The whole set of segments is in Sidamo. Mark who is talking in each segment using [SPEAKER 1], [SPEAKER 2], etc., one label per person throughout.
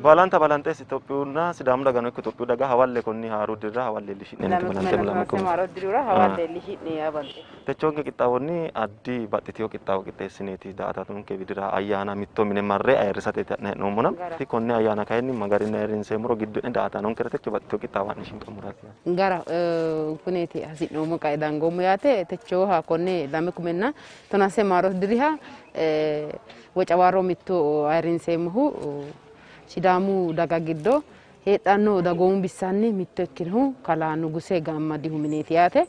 [SPEAKER 1] Baalanta balanxees Itophiyunna Sidaamu dagano ikko Itophiyu daga hawalle konni haaru dirira hawalle iillishi'ne Techonke qixxaawonni addi baxxiteyo qixxaawo qixxeessineeti daa''ataanonke widira ayyaana mitto mine marre ayirrisateeti ha'ne hee'noommona konne ayyaana kayinni ma garinni ayirrinseemmoro giddo'ne daa''ataanonkera techo baxxiteyo qixxaawo ha'ne shinqammoraati.
[SPEAKER 2] Gara kuneeti hasi'noommo qae dangoommo yaate techoha konne 2013 maarote diriha Wocawaaro 1 ayirrinseemmohu Sidaamu daga giddo heedhanno dagoomu bissanni mitto ikkinohu kalaa Nuguse Gammadihu mineeti yaate.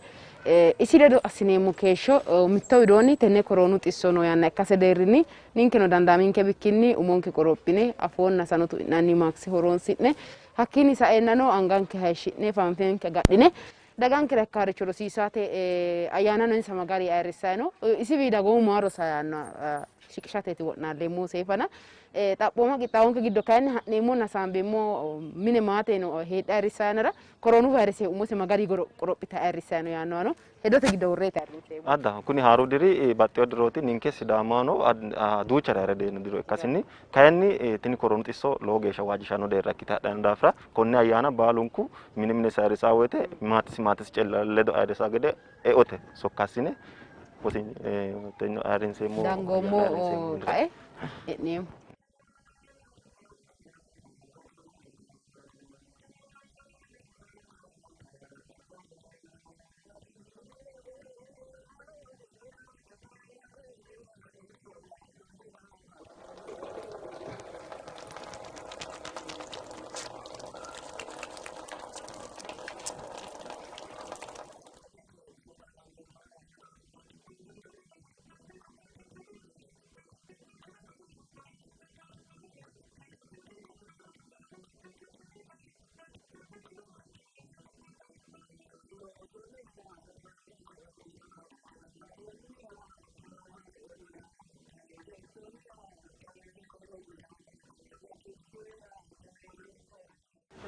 [SPEAKER 2] Isi ledo assineemmo keeshsho mitto widoonni tenne koroonu xisso noo yanna ikkase deerrinni ninkeno dandaaminke bikkinni umonke qorophine afoonna sano tu'nanni maakse horoonsi'ne hakkiinni saeennano anganke hayishshi'ne fanfenke agadhine dagankera ikkaaricho rosiisate ayyaanano insa magari ayirrissayi no isiwi dagoomu maa rosa yaanno shiqishateeti wo'naalleemmo seefana xaphooma qixxaawonke giddo kayinni ha'neemmonna hasaambeemmo mine maateno heedhe ayirrissayi yannara koroonu vayirise umose magari qorophite ayirrissayi no yaannohano hedote giddo worreeti ayirrinseemmo.
[SPEAKER 1] Adda kuni haaru diri baxxeyo dirooti ninke Sidaamahono duuchare ayirre diro ikkasinni kayinni tini koroonu xisso lowo geeshsha waajjishanno deerra ikkite hadhanno daafira konne ayyaana baalunku mine minesi ayirrisaa woyte maatesi maatesi cella ledo ayirrisaa gede eote sokka assine ayirrinseemmo
[SPEAKER 2] dangoommo qae e'neemmo.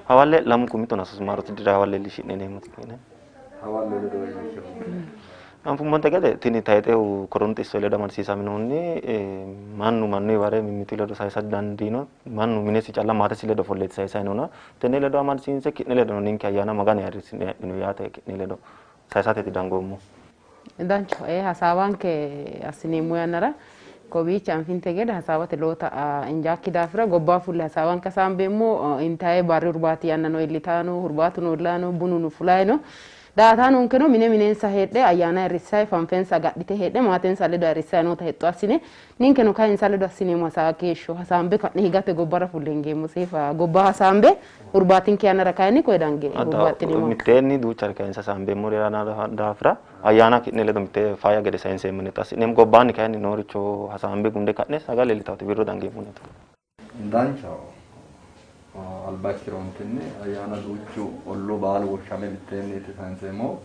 [SPEAKER 1] Hawalle 2013 maarote dira hawalle iillishi'ne yineemmoti.
[SPEAKER 3] Hawalle ledo iillishi'ne.
[SPEAKER 1] Anfummonte gede tini tayixehu koroonu xisso ledo amadisiisaminohunni mannu mannu ware mimmitu ledo sayisa dandiino mannu minesi calla maatesi ledo ofolleeti sayisayi noona tenne ledo amadisiinse ki'ne ledono ninke ayyaana magani ayirrisi'ne hee'nino yaate ki'ne ledo sayisateeti dangoommo.
[SPEAKER 2] Danchaho hasaawanke assineemmo yannara kowiichi anfinte gede hasaawate loota injaakki daafira gobba fulle hasaawanke hasaambeemmo intaye barri hurbaati yannano iillitaano hurbaatuno illaano bununo fulayino daa''ataanonkeno mine minensa heedhe ayyaana ayirrissayi fanfensa agadhite heedhe maatensa ledo ayirrissayi noota hexxo assine ninkeno kayi insa ledo assineemmo hasaawa keeshsho hasaambe ka'ne higate gobbara fulle hingeemmo seefa gobba hasaambe hurbaatinke yannara kayinni koye dange hurbaaxxineemmo.
[SPEAKER 1] Mitteenni duuchare kayinse hasaambeemmo daafira ayyaana ki'ne ledo mitte faayya gede sayinseemmo yine assi'neemmo gobbaanni kayinni nooricho hasaambe gunde ka'ne sagale iillitawote wirro dangeemmo.
[SPEAKER 3] Danchaho alba ikkirontinni ayyaana duuchu ollu baalu woshshame mitteenniiti sayinseemmohu.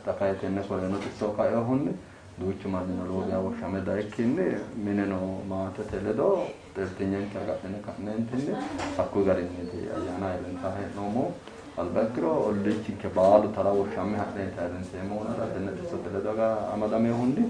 [SPEAKER 3] Xa kayi tenne koroonu xisso kainohunni duuchu mannino lowo geya woshshame dayikkinni mineno maatete ledo xeertinyenke agadhine ka'neentinni hakkuyi garinniiti ayyaana ayirrinsanni hee'noommohu. Alba ikkiro olliichinke baalu tara woshshamme ha'neeti ayirrinseemmohuna xa tenne xissote ledo amadaminohunni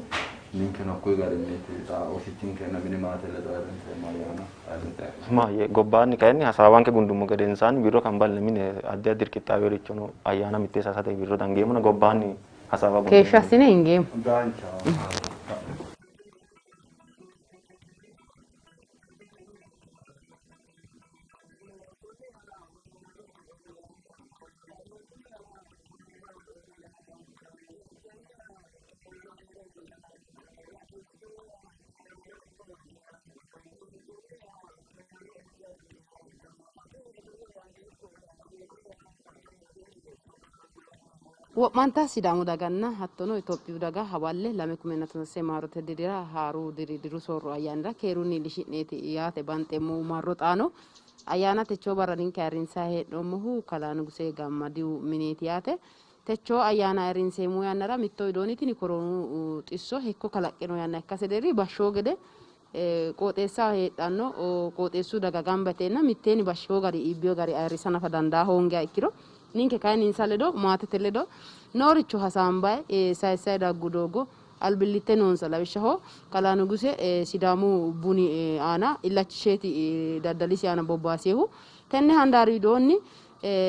[SPEAKER 3] ninkeno hakkuyi garinniiti xa oosichinkenna mini maate ledo ayirrinseemmo ayyaana ayirrinseemmo.
[SPEAKER 1] Maayye gobbaanni kayinni hasaawanke gundummo gedensaanni wirro kamballe mine addi addi qixxaawerichono ayyaana mittee sayisate wirro dangeemmona gobbaanni hasaawa
[SPEAKER 2] Keeshsho assine hingeemmo.
[SPEAKER 3] Danchaho.
[SPEAKER 2] Wo'manta Sidaamu daganna hattono Itophiyu daga hawalle 2013 maarote dirira haaru diri diru soorro ayyaanira keerunni iillishi'neeti yaate banxeemmo marro xaano ayyaana techo barra ninke ayirrinsayi hee'noommohu kalaa Nuguse Gammadihu mineeti yaate. Techo ayyaana ayirrinseemmo yannara mitto widoonni tini koroonu xisso hekko kalaqqino yanna ikkase deerri bashshoo gede qooxeessaho heedhanno qooxeessu daga gamba yiteenna mitteenni bashshoo gari iibbiyo gari ayirrisa nafa dandaa hoongiha ikkiro ninke kayinni insa ledo maatete ledo nooricho hasaambayi sayissayi daggu doogo albillitte noonsa lawishshaho kalaa Nuguse Sidaamu buni aana illachisheeti daddalisi aana bobbaasehu Tenne handaari widoonni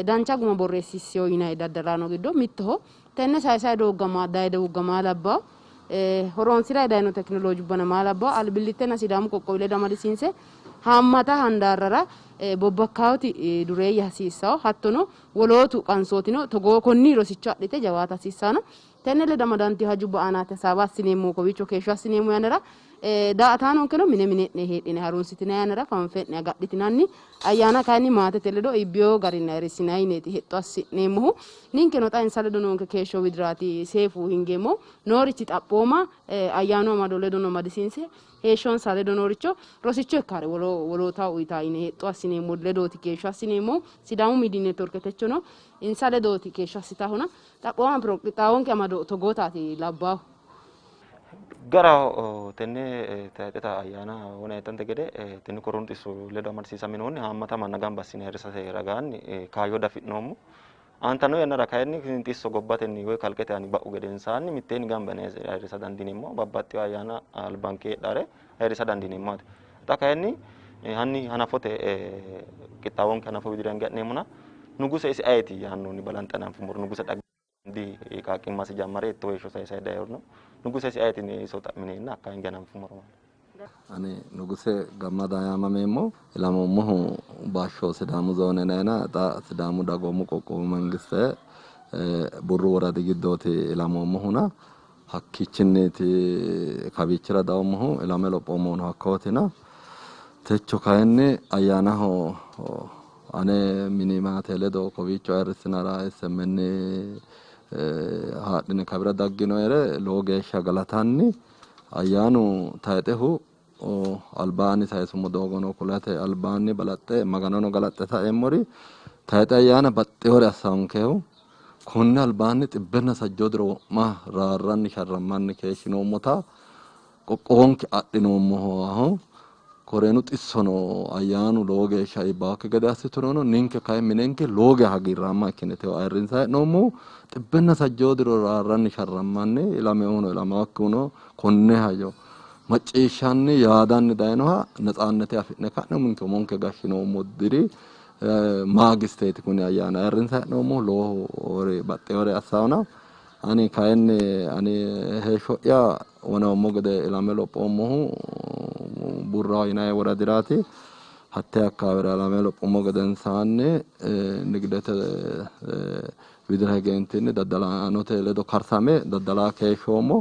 [SPEAKER 2] dancha guma borreessiisseyo yinanni daddalaano giddo mittoho. Tenne sayisay doogga maa dayi doogga maa labbawo, horonsiray dayino tekinoloojubbana maa labbawo, albillittena Sidaamu qoqqowi ledo amadisiinse haammata handaarrara bobbakkawoti dureeyye hasiissawo, hattono wolootu qansootino togoo konni rosicho adhite jawaata hasiissano. Tenne ledo amadantino hajubba aanaati hasaawa assineemmo kowiicho keeshsho assineemmo yannara daa''ataanonkeno mine mine'ne heedhine harunsitinanni yannara fanfe'ne agadhitinanni ayyaana kayinni maatete ledo iibbiyo garinni ayirrissinanni yineeti hexxo assi'neemmohu. Ninkeno xa insa ledo noonke keeshsho widiraati seefu hingeemmo noorichi xaphooma ayyaanu amado ledo no amadisiinse heeshshonsa ledo nooricho rosicho ikkare wolootaho uyitaa yine hexxo assineemmo ledooti keeshsho assineemmo. Sidaamu Miidiyu Neetworke techono insa ledooti keeshsho assitahona xaphooma qixxaawonke amado togootaati labbaahu.
[SPEAKER 1] Garaho tenne tayxeta ayyaana wona yitante gede tenne koronu xisso ledo amadisiisaminohunni haammata manna gamba assine ayirrisate ragaanni kaayyo dafi'noommo. Aantanno yannara kayinni tini xisso gobbatenni woy kalqete aani ba'u gedensaanni mitteenni gamba yine ayirrisa dandiineemmo, babbaxxewo ayyaana albanke heedhare ayirrisa dandiineemmo. Xa kayinni hanni hanafote qixxaawonke hanafo widira hinge ha'neemmona Nuguse isi ayeeti yaannohunni balanxe hananfummoro Nuguse dhagge qaaqqimmasi jammare hiittoo heeshsho sayisay dayino Nuguse isi ayeeti yine iso xa'mineenna hakka hinge hananfummoro.
[SPEAKER 3] Ani Nuguse Gammada yaamameemmo. Ilamoommohu bashsho Sidaamu zoone nayina xa Sidaamu dagoomu qoqqowu mangiste Burru woradi giddooti ilamoommohuna hakkiichinniiti kawiichira dawommohu, ilame lophoommohuno hakkootina. Techo kayinni ayyaanaho ane mini maate ledo kowiicho ayirrissinara SMN haadhine kawira dagginoere lowo geeshsha galatanni ayyaanu tayxehu albaanni sayisummo doogono kulate albaanni balaxxe Maganono galaxxe saeemmori tayxe ayyaana baxxewore assawonkehu konne albaanni 160 diro wo'ma raarranni sharrammanni keeshshinoommota qoqqowonke adhinoommoho. Koreenu xissono ayyaanu lowo geeshsha iibbawokki gede assiturono ninke kayi minenke lowo geeshsha hagiirraamma ikkine tewo ayirrinsanni hee'noommohu. 160 diro raarranni sharrammanni ilamewuno ilamawokkihuno konne hajo macciishshanni yaadanni dayinoha netsaannete afi'ne ka'ne uminke umonke gashshinoommo diri maagisteeti kuni ayyaana ayirrinsanni hee'noommohu lowo baxxewore assawona. Ani kayinni ani heeshsho'ya wonaommo gede ilame lophoommohu Burraho yinanni woradiraati. Hatte akkaawera ilame lophoommo gedensaanni nigidete widira higeentinni daddalaanote ledo karsame daddalaa keeshshoommo.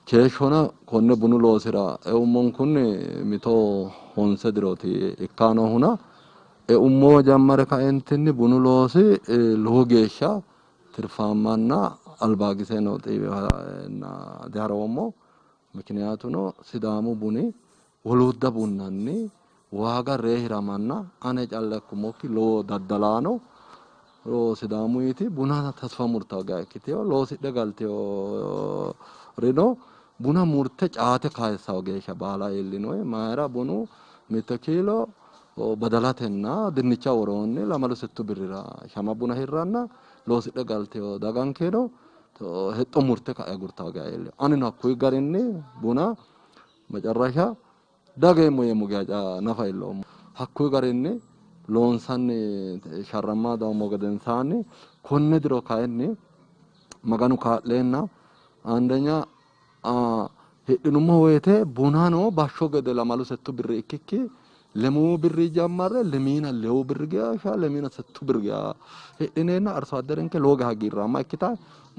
[SPEAKER 3] Keeshshona konne bunu loosira eummonkunni mito 9 dirooti ikkaa noohuna eummo jammare kaentinni bunu loosi lowo geeshsha tirfaammanna albaagiseno xiiwehanna diharoommo. Mikiniyaatuno Sidaamu buni woluudda bunnanni waaga ree hiramanna ane calla ikkummokki lowo daddalaano Sidaamuyiti buna tasfa murtawo geya ikkiteyo loosidhe galteyorino buna murte caate kayissawo geeshsha baala iillinoe. Mayira bunu 1 kiilo badalatenna dinnicha woroonni 2 6 birrira shama buna hirranna loosidhe galteyo dagankeno hexxo murte ka'e agurtawo geya iillino. Anino hakkuyi garinni buna macarrasha dageemmo yeemmo geya nafa iilloommo. Hakkuyi garinni loonsanni sharramma dawommo gedensaanni konne diro kayinni Maganu kaa'leenna አንደኛ hidhinummo woyite bunano bashsho gede 2 6 birri ikkikki 3 birri jammare 2 6 birri geeshsha 2 6 birri geya hidhineenna arso adderenke lowo geya hagiirraamma ikkita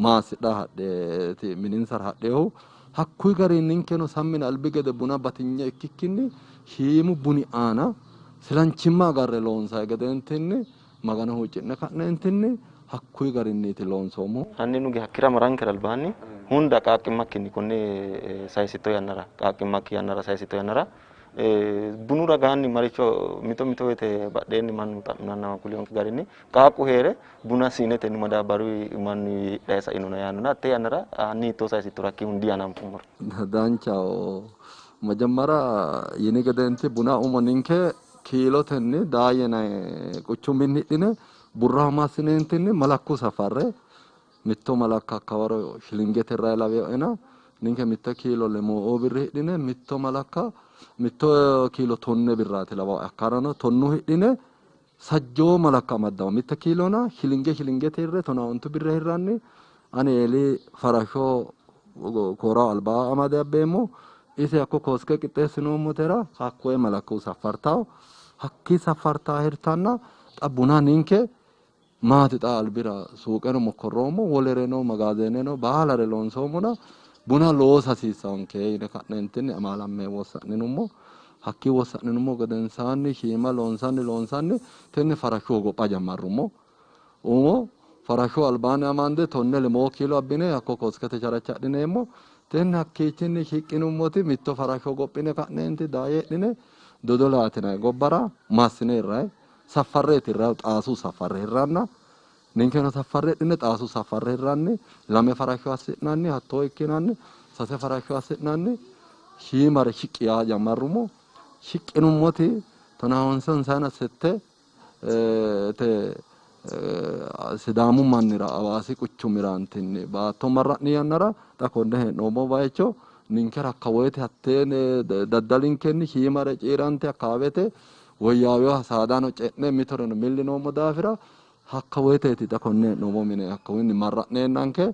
[SPEAKER 3] maassidha hadheeti mininsara hadheehu. Hakkuyi garinni ninkeno sammine albi gede buna batinye ikkikkinni shiimu buni aana silanchimma agarre loonsayi gedentinni Magano huucci'ne ka'neentinni hakkuyi garinniiti loonsoommohu.
[SPEAKER 1] Hanni nuge hakkira marankera albaanni hunda qaaqqimmakkinni konne sayisitto yannara qaaqqimmakki yannara sayisitto yannara bunu ragaanni maricho mito mito woyite badheenni mannu xa'minanna kuliyonke garinni qaaqqu heere buna siinetenni madaabbaru mannu hidhaye sainona yaannona hatte yannara hanni hiittoo sayisitto rakki hundi hananfummoro.
[SPEAKER 3] Danchaho መጀመሪያ yini gedenti buna umo ninke kiilotenni daayyenayi quchuminni hidhine burraho massineentinni malakku safarre mitto malakka hakkawaro shilingete irrayi laweyoena ninke 1 kiilo 3 birri hidhine mitto malakka 1 kiilo 10 birraati lawae hakkarano 10 hidhine Sajjoo malakka amaddawo mitte kiilona shilinge shilingete hirre 15 birra hirranni ani eeli farasho kooraho albaa amade abbeemmo ise hakko koske qixxeessinoommotera hakkoye malakku saffartawo hakki saffartaa hirtanna xa buna ninke maati xa albira suuqeno mokkorroommo wolereno magaazeneno baalare loonsoommona buna loosa hasiissanke yine ka'neentinni amaalamme wossa'ninummo hakki wossa'ninummo gedensaanni shiima loonsanni loonsanni tenne farashu hogopha jammarrummo umo farashu albaanni amande 12 kiilo abbine hakko koskete charachadhineemmo tenne hakkiichinni shiqqinummoti mitto farasho hogophine ka'neenti daayeedhine dodolaatinay gobbara massine hirray saffarreeti hirrayu xaasu saffarre hirranna ninkeno saffarre hidhine xaasu saffarre hirranni 2 farasho assi'nanni hattoo ikkinanni 3 farasho assi'nanni shiimare shiqqi yaa jammarrummo shiqqinummoti 15 te Sidaamu mannira Hawaasi quchumiraantinni baatto marra'ni yannara xa konne hee'noommo bayicho ninkera hakka woyte hatteene daddalinkenni shiimare ciirante akkaawete woyyaaweha saadano ce'ne mitoreno millinoommo daafira hakka woyteeti xa konne hee'noommo mine hakkawinni marra'neennanke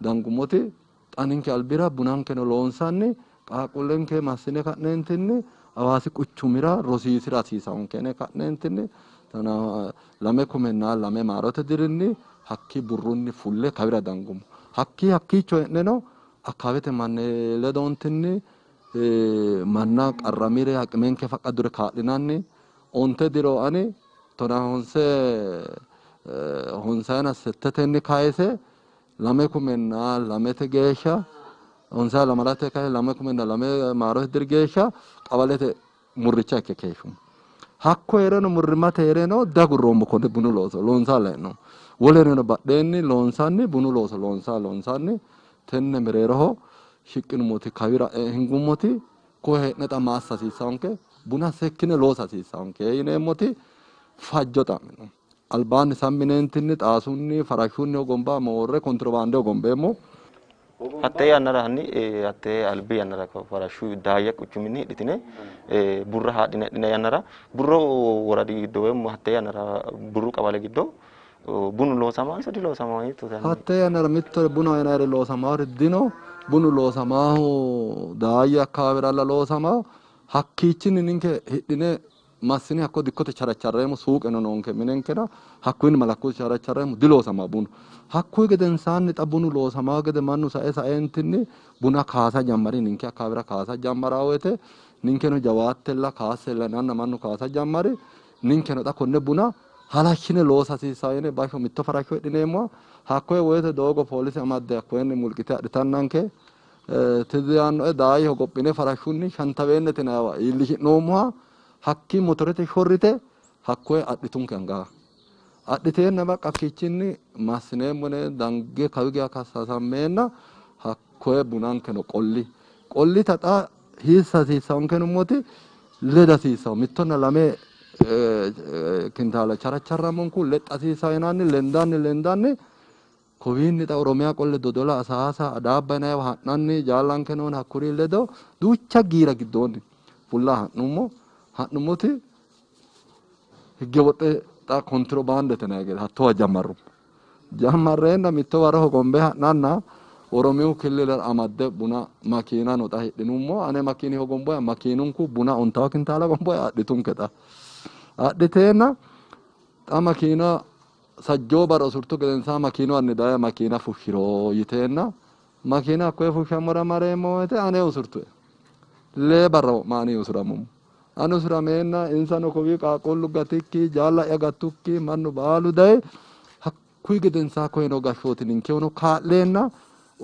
[SPEAKER 3] dangummoti xa ninke albira bunankeno loonsanni qaaqquullenke massine ka'neentinni Hawaasi quchumira rosiisira hasiisaanke yine ka'neentinni 2002 maarote dirinni hakki burrunni fulle kawira dangummo hakki hakkiicho hee'neno akkaawete manni ledoontinni manna qarramire haqimenke faqqadure kaa'linanni 9 diro ani 1558 kayise 2002 geeshsha 12 kayise 2002 maarote diri geeshsha qabalete murricha ikke keeshshummo hakko heereno murrimmate heereno dagurroommo konne bunu looso loonsaa la'no wolereno badheenni loonsanni bunu looso loonsaa loonsanni tenne mereeroho shiqqinummoti kawira hingummoti koye hee'ne xa ma assa hasiissanke buna sekkine loosa hasiissanke yineemmoti fajjo xa'mino albaanni sammineentinni xaasunni farashunni hogomba moorre kontirobaande hogombeemmo
[SPEAKER 1] Hatte yannara hanni hatte albi yannara farashu daayya quchuminni hidhitine burra haadhine hidhine yannara burro woradi giddo woy hatte yannara burru qabale giddo bunu loosamanso diloosamaa hiittooti?
[SPEAKER 3] Hatte yannara mittore bunu yinayre loosamaari dino bunu loosamaahu daayya akkaawiralla loosamaa hakkiichinni ninke hidhine massine hakko dikkote characharreemmo suuqeno noonke minenkera hakkuyinni malakku characharreemmo diloosamaa bunu hakkuyi gedensaanni xa bunu loosamaa gede mannu sae saentinni buna kaasa jammari ninke akkaawira kaasa jammaraa woyte ninkeno jawaattella kaassella yinanna mannu kaasa jammari ninkeno xa konne buna halashshine loosa hasiissaa yine basho mitto farasho hidhineemmoha hakkoye woyte doogo poolise amadde hakkoyenni mulqite adhitannanke tizzi yaannoe daayye hogophine farashunni shantaweennete yinayiwa iillishi'noommoha hakki motorete shorrite hakkoye adhitunke anga adhiteenna baqqa hakkiichinni massineemmo yine dange kawi geya kassasammeenna hakkoye bunankeno qolli qollita xa hiissa hasiissanke yinummoti leda hasiissawo 1 2 kintaala characharrammonku lexxa hasiissawo yinanni lendanni lendanni kowiinni xa Oromiyaa qolle Dodola Asaasa Adaabba yinayiwa ha'nanni jaallanke noon hakkuri ledo duucha giira giddoonni fulla ha'nummo ha'nummoti higge woxxe xa kontirobaandete yinayi gede hattowa jammarrummo jammarreenna mitto waro hogombe ha'nanna Oromiyu killilera amadde buna makiinano xa hidhinummo ane makiini hogomboya makiinunku buna 10 kintaala gomboya adhitunke xa adhiteenna xa makiina sajjoo bara usurtu gedensaa makiinu anni daye makiina fushshiro yiteenna makiina hakkoye fushshammora mareemmo woyte ane usurtue 2 barra wo'ma ani usuramummo ani usurameenna insano kowii qaaqquullu gatikki jaalla'ya gattukki mannu baalu daye hakkuyi gedensaa koyeno gashshooti ninkewano kaa'leenna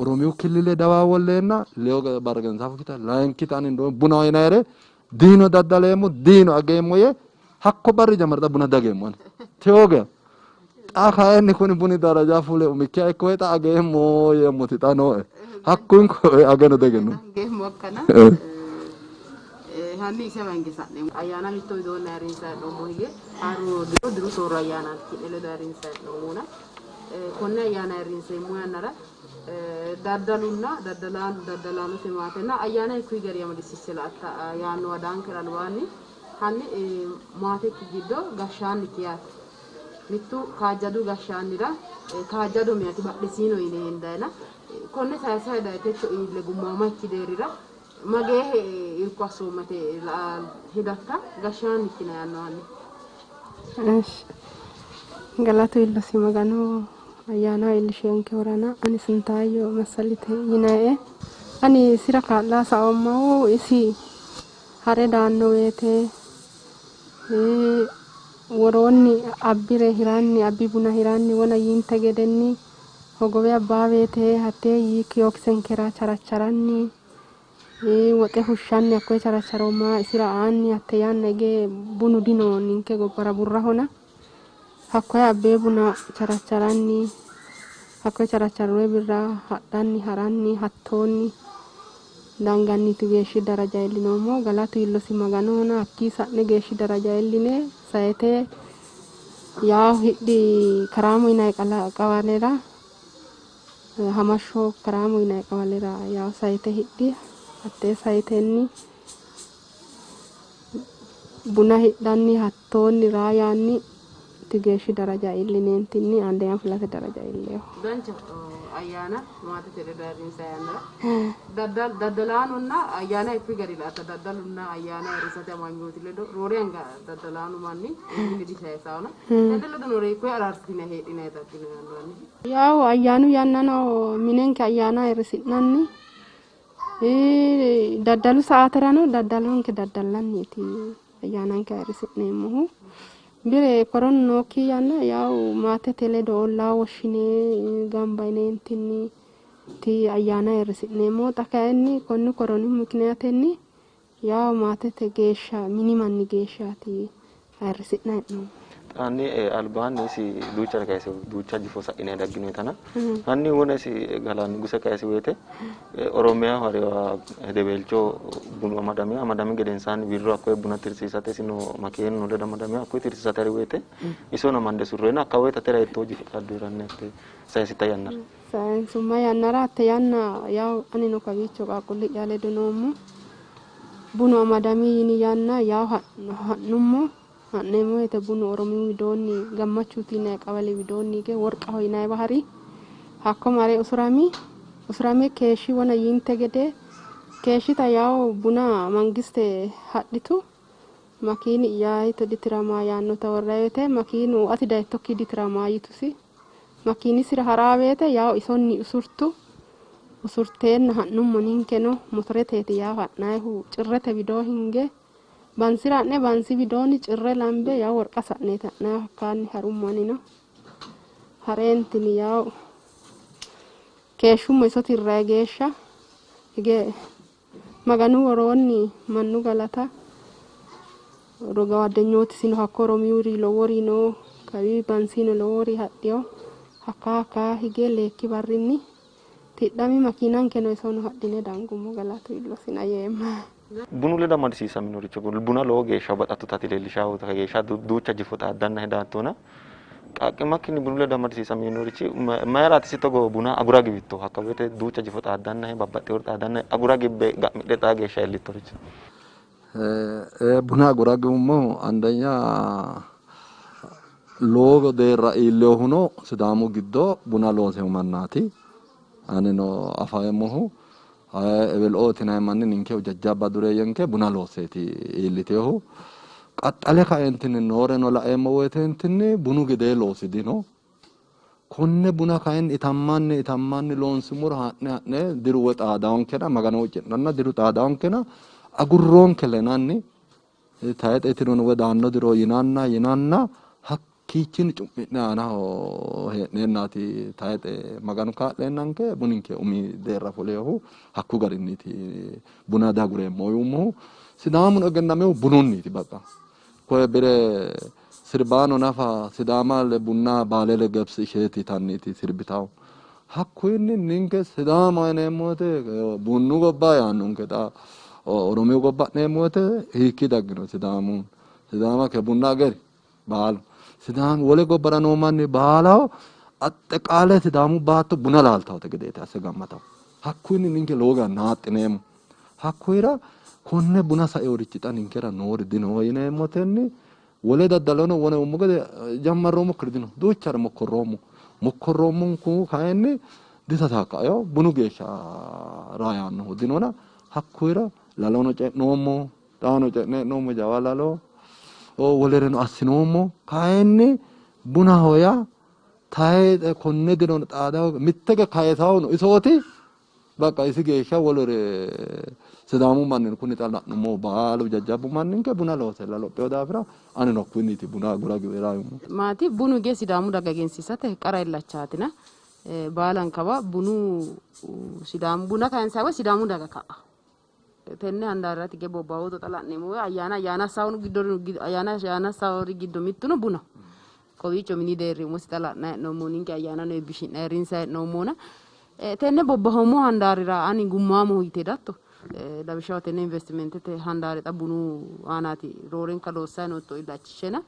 [SPEAKER 3] Oromiyu killile dawaawoleenna 2 barra gedensaa fushshita layinkita ani indoome bunaho yinayre diino daddaleemmo diino ageemmo yee hakko barri jammare xa buna dageemmo ani tewoge xa kayinni kuni buni daraja fule umikkiha ikkoye xa ageemmo yeemmoti xa nooe hakkuyi ageno degenno
[SPEAKER 2] Ageemmo akkana hanni ise wange sa'neemmo ayyaana mitto widoonni ayirrinsanni hee'noommo hige haaru diro diru soorro ayyaanaati ki'ne ledo ayirrinsanni hee'noommona konne ayyaana ayirrinseemmo yannara daddalunna daddalaanote maatenna ayyaana hikkuyi gari amadisiisse la'atta yaannowa daankera albaanni Hanni maatekki giddo gashshaannikki yaate. Mittu kaajjadu gashshaannira kaajjado meyati badhesiino yine hendayina konne saysayi daye techo iille gummaama ikki deerrira mageehe irko assoommate hedatta gashshaannikkina yaanno hanni.
[SPEAKER 4] Esh galatu iillosi Maganu ayyaana iillishenkehurana ani Sintaayyo Masalite yinae ani isira kaa'la saoommahu isi hare daanno woyte woroonni abbire hiranni abbi buna hiranni wona yiinte gedenni hogowe abbaa woyte hattee kiyokisenkera characharanni woxe fushshanni hakkoye characharoomma isira aanni hatte yanna hige bunu dino ninke gobbara burrahona hakkoye abbee buna characharanni hakkoye characharroe birra hadhanni haranni hattoonni danganniti geeshshi daraja iillinoommo. Galatu iillosi Maganohona hakkii sa'ne geeshshi daraja iilline sayite yawo hidhi karaamo yinanni qawalera hamashsho karaamo yinanni qawalera yawo sayite hidhi hattee sayitenni buna hidhanni hattoonni raa yaanni ti geeshshi daraja iillineentinni andeenya fulate daraja iilleho.
[SPEAKER 2] Dancha ayyaana maatete ledo ayirrinsa yannara daddalaanonna ayyaana ikki gari la'atta daddalunna ayyaana ayirrisate amanyooti ledo roore anga daddalaanu manni mini disayisaawona tenne ledo noore hiikkoye araarsitine heedhinayi daggino yaanno hanni.
[SPEAKER 4] Yawo ayyaanu yannano minenke ayyaana ayirrisi'nanni daddalu sa'aaterano daddalonke daddallanniiti ayyaananke ayirrisi'neemmohu. Bire koronu nookki yanna yawu maatete ledo ollaa woshshine gamba yineentinni ti ayyaana ayirrisi'neemmo. Xa kayinni konni koronu mikiniyatenni yawu maatete geeshsha mini manni geeshshaati ayirrisi'nanni hee'noommo.
[SPEAKER 1] Hanni albaanni isi duucha kayise duucha jifo sa'ine dagginoyitana hanni wona isi gala nuguse kayisi woyte Oromiyaa hariwa hedeweelcho bunu amadame amadami gedensaanni wirro hakkoye buna tirsiisate isino makeenu ledo amadame hakkoye tirsiisate hari woyte isono amande surreena hakka woyte atera hiittoo jifo xaaddu yiranni hatte sayisitta yannara.
[SPEAKER 4] Sayinsumma yannara hatte yanna yawo anino kawiicho qaaqquulli'ya ledo noommo. Bunu amadami yini yanna yawo ha'nummo ha'neemmo woyte bunu Oromiyu widoonni Gammachuuti yinanni qawale widoonni hige Worqaho yinanni bahari hakko mare usurami usurame keeshshi wona yiinte gede keeshshita yawo buna mangiste hadhitu makiini yaayito ditiramaa yaannota worrayi woyte makiinu ati dayittokki ditiramaa yitusi makiinisira haraa woyte yawo isonni usurtu usurteenna ha'nummo ninkeno motoreteeti yawo ha'nayihu Cirrete widoo hinge Bansira ha'ne Bansi widoonni Cirre lambe yawo Worqa sa'neeti ha'nayihu hakkaanni harummo anino hareentini yawo keeshshummo iso tirrayi geeshsha hige Maganu woroonni mannu galata rogawaddenyootisino hakko Oromiyuri lowori no kawi Bansino lowori hadhiyo hakka hakka hige leekki barrinni tidhami makiinankeno isono hadhine dangummo galatu iillosina yeemma.
[SPEAKER 1] Bunu ledo amadisiisaminoricho buna lowo geeshsha baxattotaati leellishahu geeshsha duucha jifo xaaddanna daattona qaaqqimakkinni bunu ledo amadisiisaminorichi mayiraati isi togo buna agura giwitto hakka woyte duucha jifo xaaddannahe babbaxxewori xaaddannahe agura gibbe ga'midhe xaa geeshsha iillittoricho.
[SPEAKER 3] Buna agura giwummohu አንደኛ lowo deerra iillehuno Sidaamu giddo buna loosehu mannaati. Anino afeemmohu ewel'ooti yinanni manni ninkehu jajjabba dureeyyenke buna loosseeti iilliteehu. Qaxxale kaeentinni nooreno laeemmo woyteentinni bunu gedee loosi dino. Konne buna kayinni itammanni itammanni loonsummoro ha'ne ha'ne diru woy xaadaonkena Magano huucci'nanna diru xaadaonkena agurroonke lenanni tayixe tirono woy daanno diro yinanna yinanna hakkiichinni cu'mi'ne aanaho hee'neennaati tayixe Maganu kaa'leennanke buninke umi deerra fuleehu hakku garinniiti buna diagureemmo yuummohu. Sidaamuno egennamehu bununniiti baqa. Koye bire sirbaano nafa Sidaama le bunna baale le gebsi isheeti yitanniiti sirbitahu. Hakkuyinni ninke Sidaama yineemmo woyte bunu gobba yaannonke xa Oromiyu gobba ha'neemmo woyte hiikki daggino Sidaamu Sidaama ke bunna ageri baalu Sidaamu wole gobbara noo manni baalaho axxeqaale Sidaamu baatto buna laaltawote gedeeti asse gammatahu. Hakkuyinni ninke lowo geya naaxxineemmo. Hakkuyira Konne buna saeorichi xa ninkera noori dino yineemmotenni wole daddalono wone ummo gede jammarroommokkiri dino duuchare mokkorroommo mokkorroommonku kayinni disataakkayo bunu geeshsha raayaannohu dinona hakkuyira lalono ce'noommo xaano ce'ne'noommo jawa lalo wolereno assinoommo kayinni bunaho yaa tayixe konne dirono xaadaho mittege kayisawono isooti bakka isi geeshsha wolere Sidaamu manni kuni xa la'nummo baalu jajjabbu manninke buna loose lopheyo daafira anino hakkuyinniti buna agura giwe raayummo.
[SPEAKER 2] Maati bunu ge Sidaamu daga egensiisate qara illachaatina baalankawa bunu Sidaamu buna kayinsayi woy Sidaamu daga ka'a tenne handaarrati ge bobbawooto xa la'neemmo woy ayyaana ayyaana assawori giddo ayyaana ayyaana assawori giddo mittuno bunaho. Kowiicho mini deerri umosi xa la'nayi hee'noommo ninke ayyaanano eebbishi'nayi ayirrinsayi hee'noommona tenne bobbahoommo handaarira ani gummaamoho yite hedatto? Lawishshaho tenne investimentete handaari xa bunu aanaati roorenka loossayi nootto illachishshena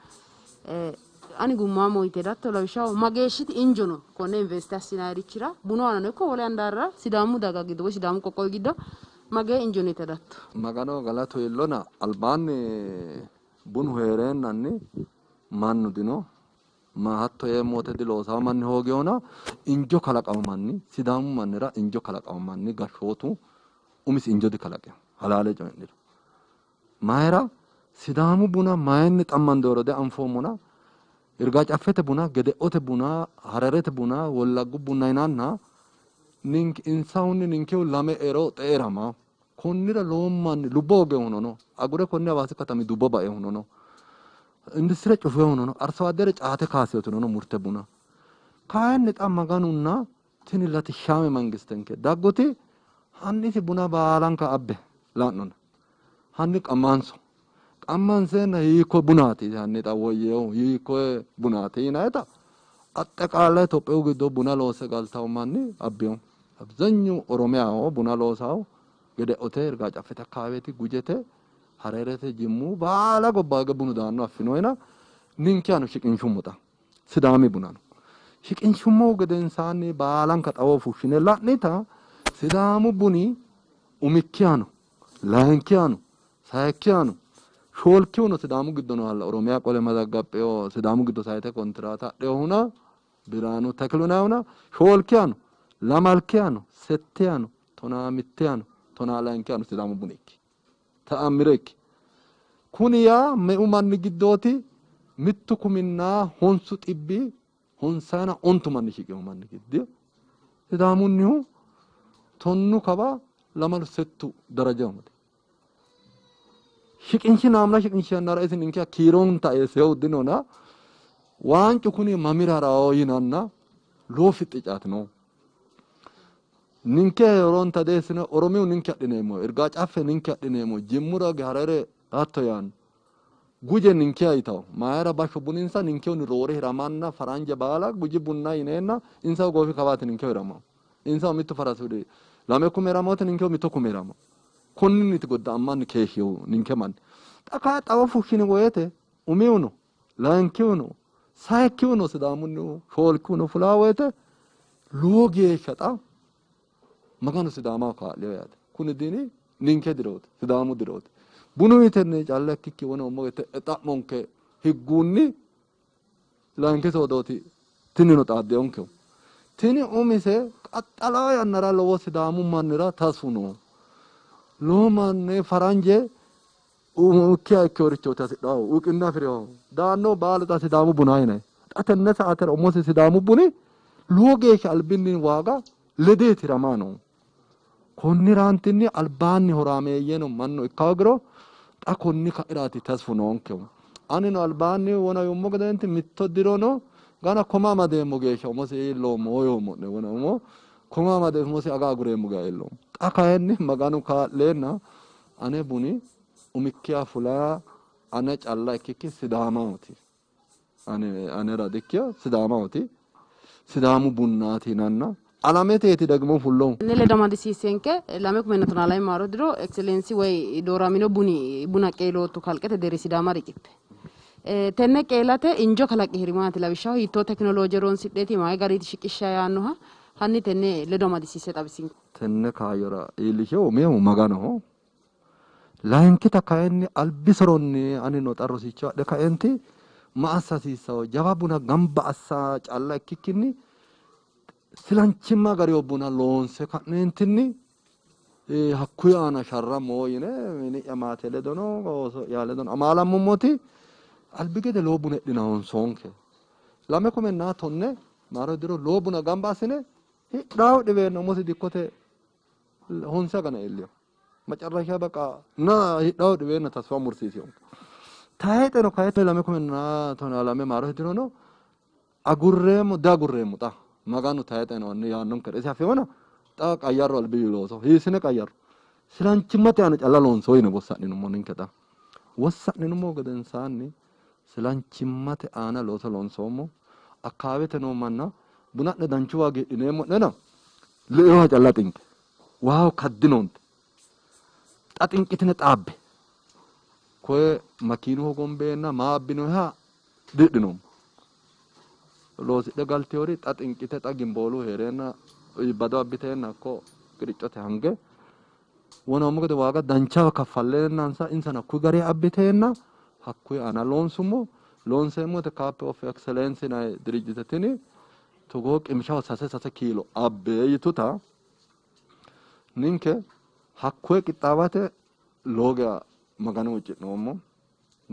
[SPEAKER 2] ani gummaamoho yite hedatto? Lawishshaho mageeshshiti injo no konne investe assinayirichira bunu aanano ikko wole handaarira Sidaamu daga giddo woy Sidaamu qoqqowi giddo magee injo no yite hedatto?
[SPEAKER 3] Magano galatu iillona albaanni bunu hee'reennanni mannu dino ma hatto yeemmo wote diloosawo manni hoogewona injo kalaqamu manni Sidaamu mannira injo kalaqamu manni gashshootu umisi injo dikalaqino halaale coyi'niro mayira Sidaamu buna mayinni xammandoyoro dianfoommona Irga Caffete buna Gede'ote buna Hararete buna Wollaggu buna yinanna ninke insahunni ninkehu lame ero xeerama konnira lowo manni lubbo hoogehuno no agure konne Hawaasi katami dubbo baehuno no industire cufehuno no arso addere caate kaaseyotuno no murte buna kayinni xa Maganunna tini latishshaame mangistenke dagguti hanni isi buna baalanka abbe la'nona hanni qammanso qammanseenna hiikko bunaati hanni xa woyyeehu hiikko bunaati yinayita aጠቃላይ Itophiyu giddo buna loose galtawo manni abbiyo አብዛኛው ኦሮሚያው buna loosawo Gede'ote Irga Caffete akkawaaweti Gujete Harerete Jimmu baala gobba hige bunu daanno affinoyina ninkehano shiqinshummo xa Sidaami bunano shiqinshummohu gedensaanni baalanka xawo fushshine la'nita Sidaamu buni umikkihano layinkihano sayikkihano shoolkihuno Sidaamu giddo noohalla Oromiya qole mazagabbeyo Sidaamu giddo sayite kontiraata adheyohuna Biraanu Tekilunayihuna shoolkihano lamalkihano settihano tonaa mittihano tonaa layinkihano Sidaamu buni ikki ta'ammire ikki kuni yaa meu manni giddooti mittu kuminna honsu xibbi honsayina ontu manni shiqino manni giddi Sidaamunnihu tonnu kawa lamalu settu daraja amade shiqinshi naamna shiqinshi yannara isi ninke kiironta eeseyo dinona waancu kuni mamira harawo yinanna lowo fixxicaati no ninke horonta deessine Oromiyu ninke adhineemmo Irga Caffe ninke adhineemmo Jimmu ragi Harare hatto yaanno Guje ninkeha yitawo mayira bashsho buninsa ninkehunni roore hiramanna faranje baala Guji bunna yineenna insahu goofi kawaati ninkehu hiramawo insahu mittu farasi lame kume hiramooti ninkehu mitto kume hiramawo konninniti godda'ammanni keeshshihu ninke manni xa kayi xawo fushshini woyte umihuno layinkihuno sayikkihuno Sidaamunnihu shoolkihuno fulaa woyte lowo geeshsha xa Maganu Sidaamaho kaa'liyo yaate kuni dini ninke dirooti Sidaamu dirooti bunu yitenni calla ikkikki wona ummo xa'monke higguunni layinki soodooti tinino xaaddeyonkehu tini umise qaxxalaa yannara lowo Sidaamu mannira tasfu no lowo manni faranje umikkiha ikkeworichooti hasidhahu uqinna afi'reho daanno baalu xa Sidaamu buna yinayi xa tenne saatera umosi Sidaamu buni lowo geeshsha albinni waaga ledeeti hiramaa noohu konniraantinni albaanni horaameeyyeno mannu ikka hoogiro xa konni ka'iraati tasfu noonkehu anino albaanni wona yummo gedeenti mitto dirono gana koma amadeemmo geeshsha umosi iilloommo yoommo'ne wona umo koma amade umosi aga agureemmo geeshsha iilloommo xa kayinni Maganu kaa'leenna ane buni umikkiha fulaa ane calla ikkikki Sidaamahooti ane anera dikkiyo Sidaamahooti Sidaamu bunnaati yinanna alameteeti ደግሞ fullohu
[SPEAKER 2] Tenne ledo amadisiissenke lame kumenna tonaa lame maaro diro Excellency woy dooramino buni buna qeelootto kalqete deerri Sidaama riqibbe. Tenne qeelate injo kalaqiheri maati? Lawishshaho hiittoo tekinolooje horonsidheeti mayi gariiti shiqishsha yaannoha hanni tenne ledo amadisiisse xawisinke.
[SPEAKER 3] Tenne kaayyora iillishehu umihu Maganoho. Layinkita kayinni albi soronni anino xa rosicho adhe kaenti ma assa hasiissawo jawa buna gamba assa calla ikkikkinni silanchimma gariwo buna loonse ka'neentinni hakkuyi aana sharrammo yine mini'ya maate ledono ooso'ya ledono amaalammummoti albi gede lowo buna hidhina honsoonke. 2010 maaro diro lowo buna gamba assine hidhaahu dhibeenna umosi dikkote honse agana iilliyo. መጨረሻ በቃ እና hidhaahu dhibeenna ተስፋ mursiisiyonke. Tayixeno kayi 2012 maaro diro no agurreemmo diagurreemmo xa Maganu tayixeno anni yaannonkere isi afeewona xa qayyarro albi looso hiissine qayyarro silanchimmate aana calla loonso yine wossa'ninummo ninke xa wossa'ninummo gedensaanni silanchimmate aana looso loonsoommo. Akkaawete noo manna buna'ne danchu waagi hidhineemmo'nena leewa calla xinqe waaho kaddinoonte xa xinqitine xaabbe koye makiinu hogombeenna maa abbinoyiha dihidhinoommo. Loosidhe galteyori xa xinqite xa gimboolu heereenna iibbado abbiteenna hakko qiriccote hange wonoommo gede waaga dancha kaffalleennansa insano hakkuyi gari abbiteenna hakkuyi aana loonsummo. Loonseemmote Cup of Excellence yinanni dirijjite tini togoo qimshaho 3 kiilo abbe yituta ninke hakkuye qixxaawate lowo geya Magano huucci'noommo.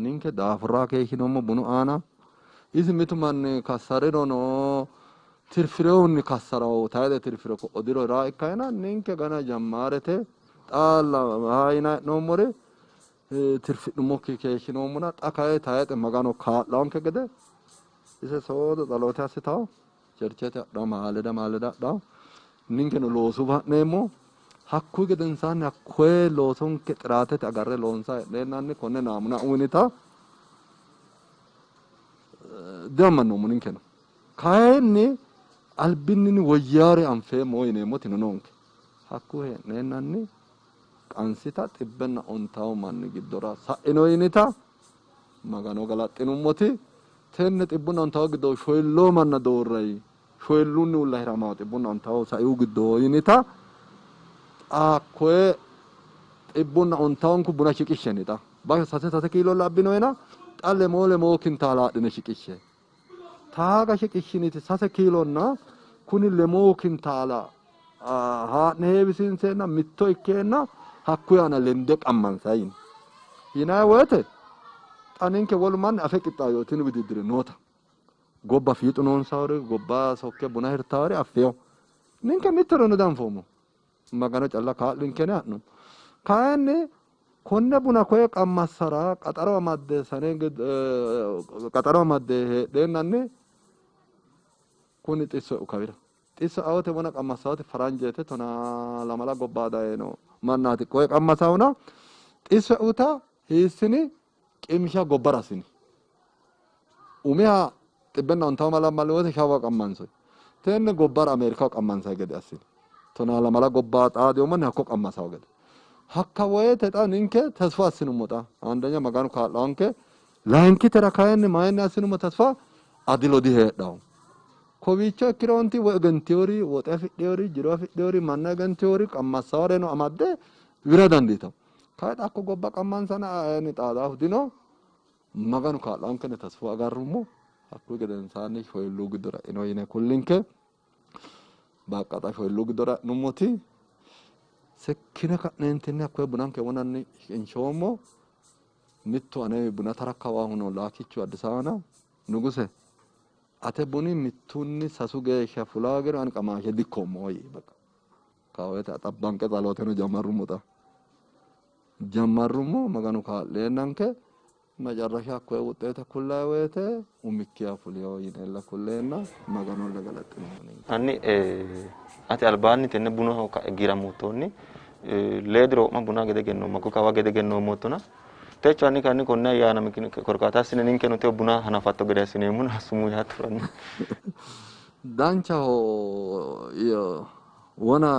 [SPEAKER 3] Ninke daafurraa keeshshinoommo bunu aana. Isi mitu manni kassarirono tirfireehunni kassarawo tayide tirfire ko'o diro hiraa ikkayina ninke gana jammaarete xaalla haa yinanni hee'noommori tirfi'nummokki keeshshinoommona xa kayi tayixe Magano kaa'lawonke gede ise soodo tsaloote assitawo cherchete hadhawo maaleda maaleda hadhawo ninkeno loosu ha'neemmo. Hakkuyi gedensaanni hakkoye loosonke xiraatete agarre loonsa hee'neennanni konne naamuna uyinita diammannoommo ninkeno. Kayinni albinni woyyaare anfeemmo yineemmotino noonke. Hakkuyi hee'neennanni qansita 110 manni giddora sa'ino yinita Magano galaxxinummoti tenne 110 giddo 40 manna doorrayi shoyillunni uulla hiramawo 110 saihu giddo yinita hakkoye 110 buna shiqishsheni xa basho 3 3 kiilo abbinoyena xa 2 kintaala adhine shiqishshe taaga shiqishshiniti 3 kiilonna kuni 2 kintaala haa'ne heewisiinseenna mitto ikkeenna hakkuyi aana lende qammansa yini yinanni woyte xa ninke wolu manni afe qixxaaweyo tini wididdire noota gobba fiixu noonsawori gobba sokke buna hirtawori affeyo ninke mittoreno dianfoommo. Magano calla kaa'linkene ha'nummo. Kayinni konne buna koye qammassara qaxaro amadde sane qaxaro amadde heedheennanni kuni xisso e'u kawira. Xisso awote buna qammassawoti faranjeete 12 gobba dayino mannaati koye qammasawuna xisso e'uta hiissini qimsha gobbara assini. Umiha 110 malammalli woyte shawa qammansoyi. Tenne gobbara Ameerikaho qammansayi gede assini. 12 gobba xaadiyo manni hakko qammasawo gede. Hakka woyte xa ninke ተስፋ assinummo xa አንደኛ Maganu kaa'lawonke layinkitera kayinni mayinni assinummo ተስፋ adilo diheedhawo. Kowiicho ikkironti woy egenteyori woxe afidheyori jiro afidheyori manna egenteyori qammassaworeno amadde wira dandiitawo. Kayi xa hakko gobba qammansana ayini xaadaahu dino Maganu kaa'lawonkene ተስፋ agarrummo. Hakkuyi gedensaanni shoyilluu giddora e'ino yine kullinke. Baqqa xa shoyilluu giddora e'nummoti sekkine ka'neentinni hakkoye bunanke wonanni shiqinshoommo. Mittu ane buna tarakkawaahu no laakichu Addis Ababa nuguse ate buni 1-3 geeshsha fulaa gero ani qamaashe dikkoommo yii በቃ kawoyte axabbanqe tsalooteno jammarrummo xa jammarrummo Maganu kaa'leennanke መጨረሻ hakkoye wuxeete kullayi woyte umikkiha fuliyo yinella kulleenna Maganolla galaxxinummo ninke.
[SPEAKER 1] Hanni ati albaanni tenne bunaho ka'e giiramoottoonni lee diro wo'ma buna gede egennoommo hakkuyi kawa gede egennoommottona techo hanni kayinni konne ayyaana korkaata assine ninkeno teyo buna hanafatto gede assineemmona sumuu yaattoranni.
[SPEAKER 3] Danchaho wona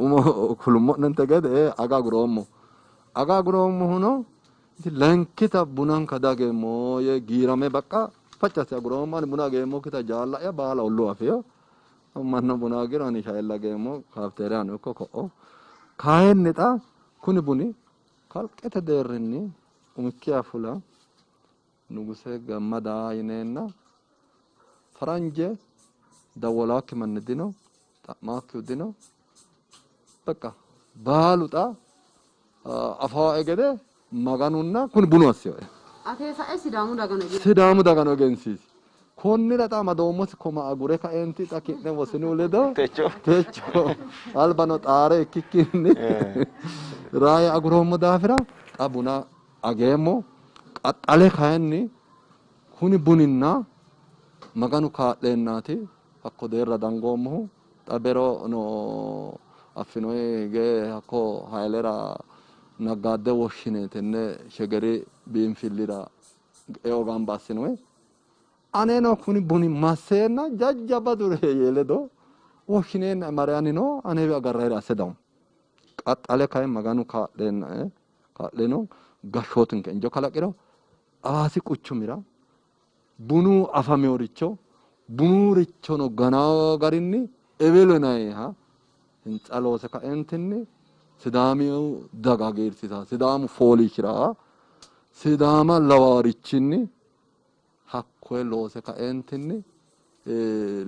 [SPEAKER 3] umo kulummo'nente gede aga aguroommo. Aga aguroommohuno layinkita bunanka diageemmo yee giirame baqqa facci asse aguroommo. Ani buna ageemmokkita jaalla'ya baala olluu afeyo. Mannu buna agiro ani shaella ageemmo kaafiteeriyano ikko ko'o. Kayinni xa kuni buni Kalqete deerrinni umikkiha fula Nuguse Gammada yineenna faranje dawwalaakki manni dino, xa'maakkihu dino. በቃ baalu xa afaae gede Maganunna kuni bunu assewoe.
[SPEAKER 2] Ate sa'e Sidaamu dagano
[SPEAKER 3] Sidaamu dagano egensiisi. Konnira xa amadoommosi koma agure kaeenti xa ki'ne wosinu ledo
[SPEAKER 1] Techo.
[SPEAKER 3] Techo albano xaare ikkikkinni raaya aguroommo daafira xa buna ageemmo. Qaxxale kayinni kuni buninna Maganu kaa'leennaati hakko deerra dangoommohu. Xa bero no affinoyi hige hakko Haylera naggaadde woshshine tenne Shegeri biinfillira eo gamba assinoyi. Aneno kuni buni masseenna jajjabba dureeyye ledo woshshineenna mare anino anewi agarrayire asse dawummo. Qaxxale kayinni Maganu kaa'leennae kaa'leno gashshootinke injo kalaqiro Hawaasi quchumira bunu afameworicho bunurichono ganaa garinni ewelo yinanniha hintsa loose kaentinni Sidaami daga hagiirsiisa, Sidaamu fooliishshiraa, Sidaama lawaarichinni hakkoye loose kaentinni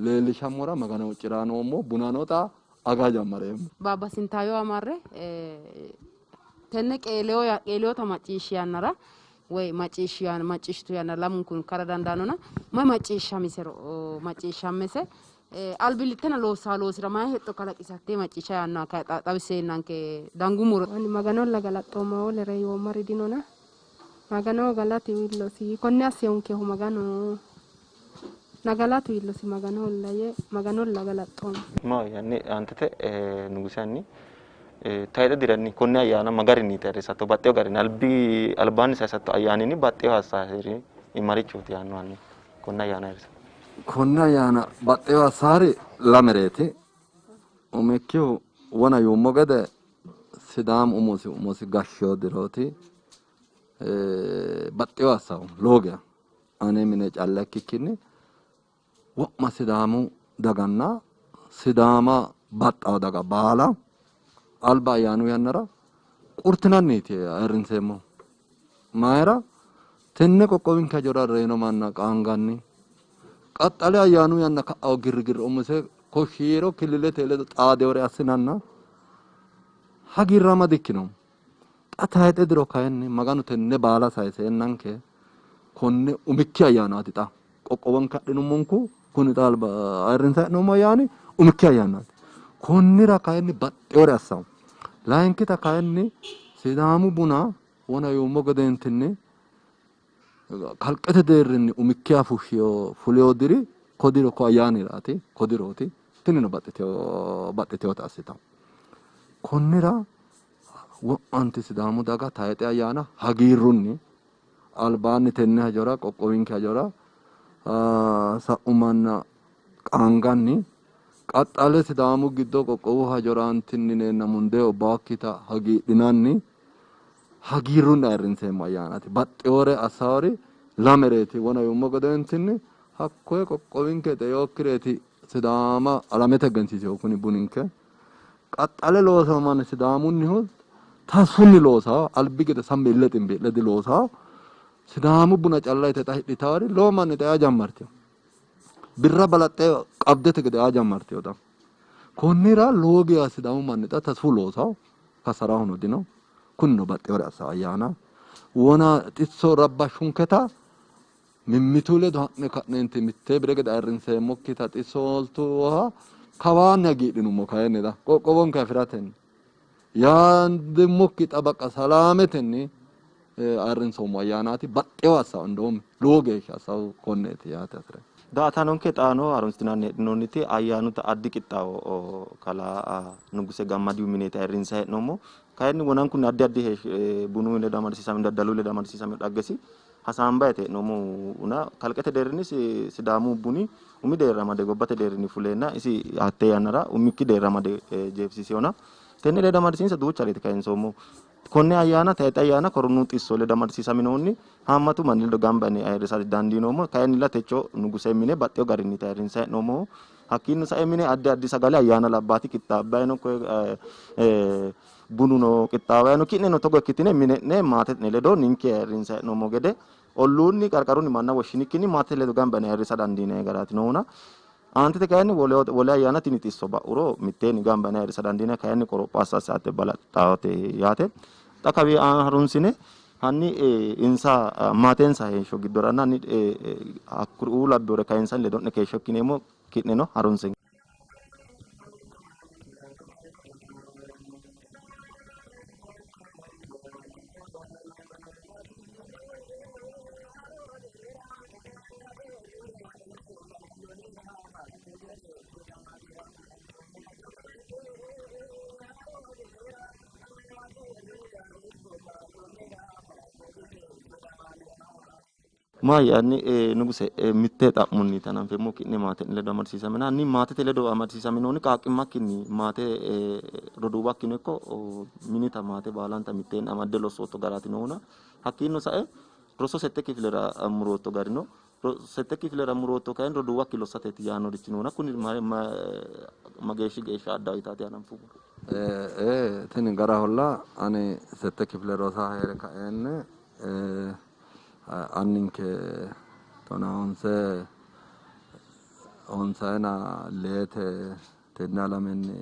[SPEAKER 3] leellishammora Magano huucciraa noommo. Bunano xa aga jammareemmo.
[SPEAKER 2] Baabba Sintaayyo Amarre tenne qeeleota macciishshi yannara woy macciishshitu yannara lamunku ikkara dandaannona mayi macciishshamisero macciishshammese albillittena loossaa loosira mayi hexxo kalaqisate macciishsha yanna xawiseennanke dangummoro.
[SPEAKER 4] Ani Maganolla galaxxoomma wolere yoommari dinona. Magano galatu iillosi konne assewonkehu Magano nagalatu iillosi Maganolla yee Maganolla galaxxoomma.
[SPEAKER 1] Ma yanni aantete Nuguse anni tayixe diranni konne ayyaana ma garinniiti ayirrisatto? Baxxewo garinni albi albaanni sayisatto ayyaaninni baxxewo assaari marichooti yaanno hanni konne ayyaana ayirrisatto?
[SPEAKER 3] Konne ayyaana baxxewo assaari lamereeti. Umikkihu wona yuummo gede Sidaamu umosi umosi gashshewo dirooti. Baxxewo assawo lowo geya ane mine calla ikkikkinni wo'ma Sidaamu daganna Sidaama baxxawo daga baala alba ayyaanu yannara qurtinanniiti ayirrinseemmohu. Mayira tenne qoqqowinke hajora reyino manna qaanganni qaxxale ayyaanu yanna ka'awo girgir umise koshshiiro killilete ledo xaadewore assinanna hagiirraama dikkinoommo. Xa tayixe diro kayinni Maganu tenne baala sayiseennanke konne umikki ayyaanaati xa qoqqowonke adhinummonku kuni xa alba ayirrinsanni hee'noommo ayyaani umikki ayyaanaati. Konnira kayinni baxxewore assawo. Layinkita kayinni Sidaamu buna wona yuummo gedeentinni kalqete deerrinni umikkiha fushshiyo fuleyo diri kodiro ko ayyaaniraati kodirooti tinino baxxitewota assitawo. Konnira wo'manti Sidaamu daga tayixe ayyaana hagiirrunni albaanni tenne hajora qoqqowinke hajora sa'u manna qaanganni qaxxale Sidaamu giddo qoqqowu hajoraantinni neenna mundee obbaakkita hagiidhinanni hagiirrunni ayirrinseemmo ayyaanaati. Baxxewore assawori lamereeti wona yuummo gedeentinni hakkoye qoqqowinke xeyookkireeti Sidaama alamete egensiisewo kuni buninke. Qaxxale loosawo manni Sidaamunnihu tasfunni loosawo albi gede sammi ille ximbii'le diloosawo. Sidaamu buna calla yite xa hidhitawori lowo manni xa ea jammartewo. Birra balaxxe qabdete gede aa jammartewo xa. Konnira lowo geya Sidaamu manni xa tasfu loosawo kasarahuno dino. Kunino baxxewore assawo ayyaana. Wona xisso rabbashshunketa mimmitu ledo ha'ne ka'neenti mitte bire gede ayirrinseemmokkita xisso hooltuha kawaanni hagiidhinummo kayinni xa qoqqowonke afiratenni yaandummokki xa baqa salaametenni ayirrinsoommo ayyaanaati. Baxxewo assawo indoommi lowo geeshsha assawo konneeti yaate hasire.
[SPEAKER 1] Daa''ataanonke xaano harunsitinanni heedhinoonniti ayyaanuta addi qixxaawo kalaa Nuguse Gammadiyu mineeti ayirrinsanni hee'noommo. Kayinni wonankunni addi addi bunu ledo amadisiisamino daddalu ledo amadisiisamino dhaggesi hasaambayete hee'noommohuna kalqete deerrinni Sidaamu buni umi deerra amade gobbate deerrinni fuleenna isi hatte yannara umikki deerra amade jeefisiisewona tenne ledo amadisiinse duuchareeti kayinsoommohu. Konne ayyaana tayixe ayyaana koronu xisso ledo amadisiisaminohunni haammatu manni ledo gamba yine ayirrisa dandiinoommo. Kayinnilla techo Nuguse mine baxxewo garinni ayirrinsanni hee'noommohu. Hakkiinni sae mine addi addi sagale ayyaana labbaati qixxaabbayi no, bununo qixxaawayi no. Ki'neno togo ikkitine mine'ne maate'ne ledo ninke ayirrinsayi hee'noommo gede olluunni qarqarunni manna woshshinikkinni maatete ledo gamba yine ayirrisa dandiinanni garaati noohuna. Aantete kayinni wole ayyaana tini xisso ba'uro mitteenni gamba yine ayirrisa dandiinanni, kayinni qoropho assa hasiissate balaxxate yaate. Xa kawi harunsine hanni insa maatensa heeshsho giddoranna hanni hakkuriuu labbinore kayinsanni ledo'ne keeshsho ikkineemmo, ki'neno harunse. Maayyaanni nuguse mitte xa'monni hananfeemmo ki'ne maate'ne ledo amadisiisamina. Hanni maatete ledo amadisiisaminohunni qaaqqimmakkinni maate roduuwakkino ikko minita maate baalanta mitteenni amadde lossootto garaati noohuna. Hakkiino sae roso sette kifilera murootto gari no. Sette kifilera murootto kayinni roduuwakki lossateeti yaannorichi noona, kuni mageeshshi geeshsha addaho yitaati hananfummo.
[SPEAKER 3] Tini garaholla. Ani sette kifile rosa heere kaeenni anninke 14 leete tenne alamenni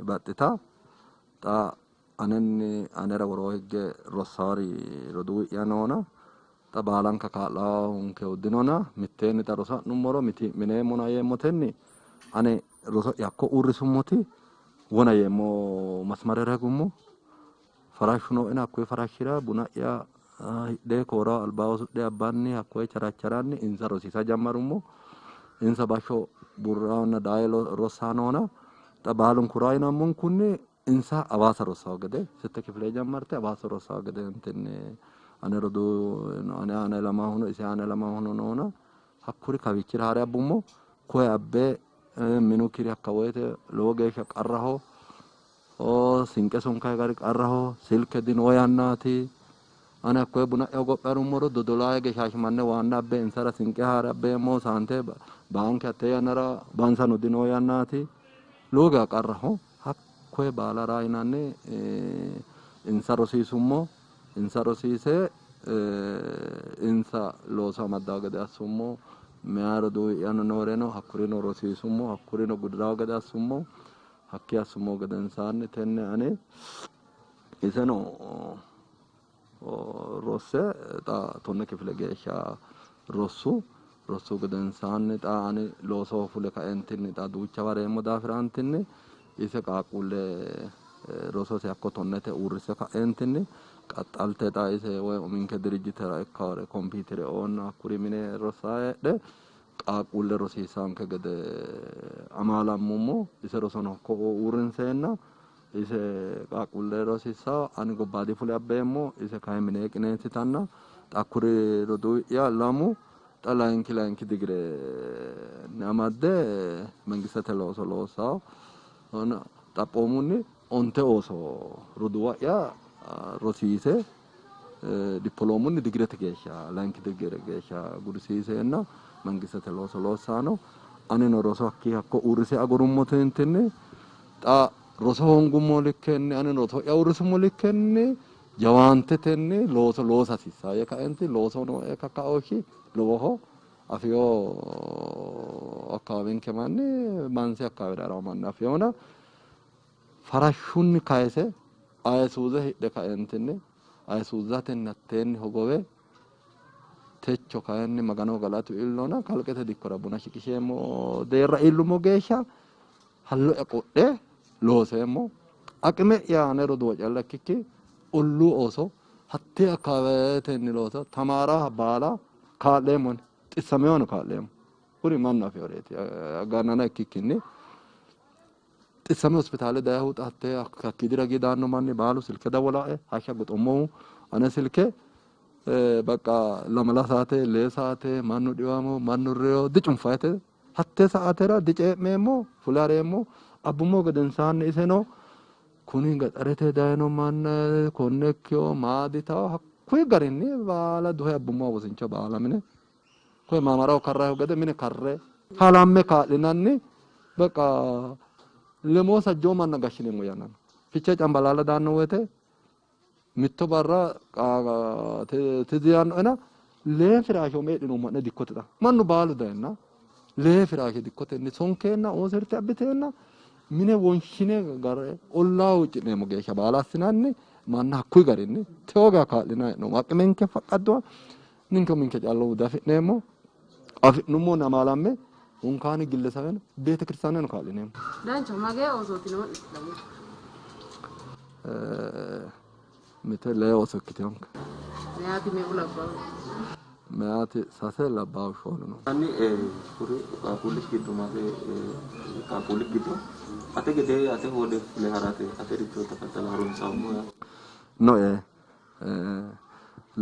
[SPEAKER 3] baxxita. Xa anenni anera woroo higge rossaari roduuwi'ya noona, xa baalanka kaa'lahonkehu dinona, mitteenni xa roso ha'nummoro mitii'mineemmona yeemmotenni ane roso'ya hakko uurrisummoti wona yeemmo masmarera higummo. Farashshu nooena hakkuyi farashshira buna'ya hidhe koora albaa usudhe abbanni hakkoye characharanni insa rosiisa jammarummo. Insa bashsho burraonna daaye rossaa noona, xa baalunku raayinammonkunni insa Hawaasa rossawo gede sette kifile jammarte Hawaasa rossawo gede entinni ane roduu ane aana ilamahuno ise aana ilamahuno noona hakkuri kawiichira haare abbummo. Koye abbe minu kiri hakka woyte lowo geeshsha qarraho, sinqe sonkayi gari qarraho, silke dinoo yannaati. Ane hakkoye buna'ya hogophe harummoro dodolaa hige Shaashimanne waanna abbe insara sinqe haare abbeemmo. Saante baanke hatte yannara bansano dinoo yannaati. Lowo geeshsha qarraho. Hakkoye baala raayinanni insa rosiisummo. Insa rosiise insa looso amaddawo gede assummo. Meyaa roduuwi'yano nooreno hakkurino rosiisummo, hakkurino gudirawo gede assummo. Hakki assummo gedensaanni tenne ane iseno rosse xa 10 kifile geeshsha rossu. Rossu gedensaanni xa ani loosoho fule kaentinni xa duucha wareemmo daafiraantinni ise qaaqquulle rosose hakko 10te uurrisse kaentinni qaxxalte xa ise woy uminke dirijjitera ikkawore kompiitere oonna hakkuri mine rossaa heedhe qaaqquulle rosiisaanke gede amaalammummo. Ise rosono hakko uurrinseenna ise qaaqquulle rosiissaa ani gobbaadi fule abbeemmo, ise kayi mine qineessitanna xa kuri roduuwi'ya lamu xa layinki digire amadde mangistete looso loossawo. Xaphoomunni 9 ooso roduuwa'ya rosiise dippoloomunni digirete geeshsha layinki digire geeshsha gudisiiseenna mangistete looso loossaano. Anino roso hakki hakko uurrise agurummotentinni xa roso hongummo likkenni anino roso'ya uurrisummo likkenni jawaantetenni looso loosa hasiissaa yee kaenti looso nooe kakkaooshshi lowoho. Afiyo akkawaawinke manni mansi akkawaawira harawo manni afiyona farashshunni kayise ayisuuze hidhe kaentinni ayisuuzatenni hatteenni hogowe techo kayinni Magano galatu iillona kalqete dikkora buna shiqisheemmo deerra iillummo geeshsha hallo'ya qodhe looseemmo. Aqime'ya ane roduuwa calla ikkikki olluu ooso hattee akkawaawetenni loosa tamaaraha baala kaa'leemmo, xissameewano kaa'leemmo. Kuri mannu afeworeeti gannana ikkikkinni xissame hospitaale dayehu xa hattee hakkiidira gidaanno manni baalu silke dawwalae hashsha goxommohu ane silke bakka 2 saate 2 saate mannu dhiwamo mannu reyo dicunfayete hattee saatera dicee'meemmo fule hareemmo. Abbummo gedensaanni iseno kuni gaxarete dayino manna konne ikkiyo maaditawo hakkuyi garinni baala duhe abbummo wosincho baala mine koye maamaraho karrayihu gede mine karre halamme kaa'linanni በቃ lemoo sajjoo manna gashshineemmo yanna no. Fichee Cambalaalla daanno woyte mitto barra tizzi yaannoena lee firaashe meedhinoommo ha'ne dikkote xa mannu baalu dayenna lee firaashe dikkotenni sonkeenna ooserte abbiteenna mine wonshine gare ollaa huucci'neemmo geeshsha baala assinanni manna hakkuyi garinni teoga kaa'linanni hee'noommo. Aqimenke faqqadduwa ninke uminke calla diafi'neemmo afi'nummonna amaalamme unkaani gillesaweno beetekiristaaneno kaa'lineemmo.
[SPEAKER 2] Danchaho magee oosooti noo'ne Sidaamu?
[SPEAKER 3] Mite lee ooso ikkiteyoonke.
[SPEAKER 2] Meyaati meu labbaahu?
[SPEAKER 3] Meyaati sase labbaahu shoolu no.
[SPEAKER 1] Hanni kuri qaaqquulli giddo maate qaaqquulli giddo ate gedee ate hoode fule harate ate richo takattala harunsaammo yaate.
[SPEAKER 3] Noe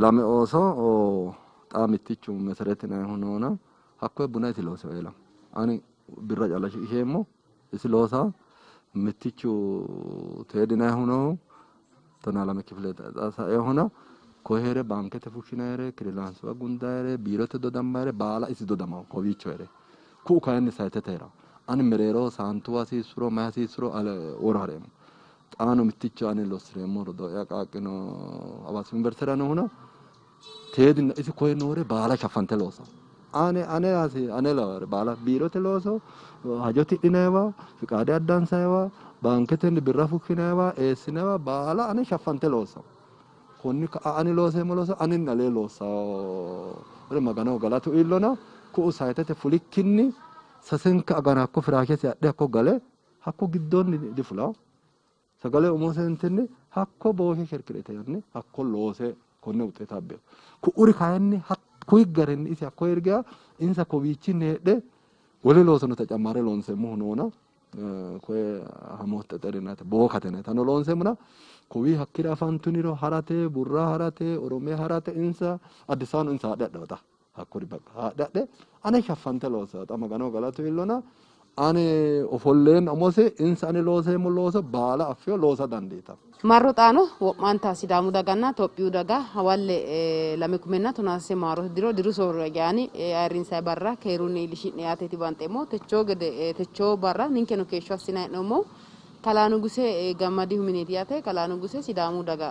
[SPEAKER 3] lame ooso xa mittichu Meseret yinannihu noona hakkoye buna isi looseo eela ani birra calla shiqisheemmo isi loosa mittichu Teedi yinannihu noohu 12 kifile xa saeehuna koye heere baankete fushshinayire kirilaansuwa gundayire biirote dodammayire baala isi dodamawo kowiicho heere ku'u kayinni sayitete heerawo ani mereeroho saantuwa hasiissuro mayi hasiissuro woro hareemmo xaano mitticho ani lossireemmo rodoo'ya qaaqqino Hawaasi yuniversitera noohuna Teedinna isi koye noore baala shaffante loosawo ane ane hasi ane laware baala biirote looso hajo tidhinayiwa fiqaade addansayiwa baanketenni birra fushshinayiwa eessinayiwa baala ane shaffante loosawo konni ka'a ani looseemmo looso aninni alee loossawore Maganoho galatu iillona ku'u sayitete fulikkinni sasenka agana hakko firaashesi adhe hakko gale hakko giddoonni difulawo sagale umosentinni hakko booshe sherkirete yanni hakko loose konne wuxeeta abbeyo ku'uri kayinni hakkuyi garinni isi hakko heeri insa kowiichinni heedhe wole loosono tecemmare loonseemmohu noona koye hamoos xexer yinannite bookate yinannitano loonseemmona kowii hakkira afantuniro harate burra harate oromiya harate insa Addis Ababano insa haadhe hadhawo xa hakkuri baqa haadhe hadhe ane shaffante loossawo xa Maganoho galatu iillona ane ofolleenna umose insa ane looseemmo looso baala affeyo loosa dandiitawo.
[SPEAKER 2] Marro xaano wo'manta Sidaamu daganna Tophiyu daga hawalle 2013 maarote diro diru soorro ayyaani ayirrinsayi barra keerunni iillishi'ne yaateeti banxeemmo. Techoo gede techoo barra ninkeno keeshsho assinanni hee'noommohu Kalaa Nuguse Gammadihu mineeti yaate. Kalaa Nuguse Sidaamu daga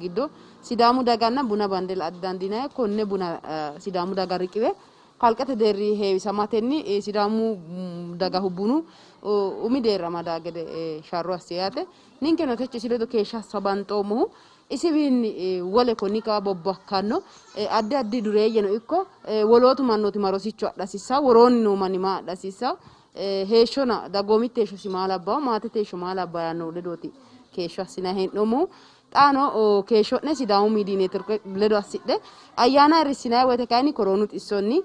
[SPEAKER 2] giddo Sidaamu daganna buna bande la''a didandiinanni. Konne buna Sidaamu daga riqiwe kalqete deerri heewisamatenni Sidaamu dagahu bunu umi deerra amada gede sharro asse yaate. Ninkeno techo isi ledo keeshsha assa banxoommohu isiwiinni wole konni kawa bobbakkanno addi addi dureeyyeno ikko wolootu mannooti ma rosicho adha hasiissawo, woroonni noo manni maa adha hasiissawo, heeshshona dagoomitte heeshshosi maa labbawo, maatete heeshsho maa labbawo yaanno ledooti keeshsho assinanni hee'noommohu. Xaano keeshsho'ne Sidaamu Miidiyi Neetworke ledo assidhe ayyaana ayirrissinanni woyte kayinni koroonu xissonni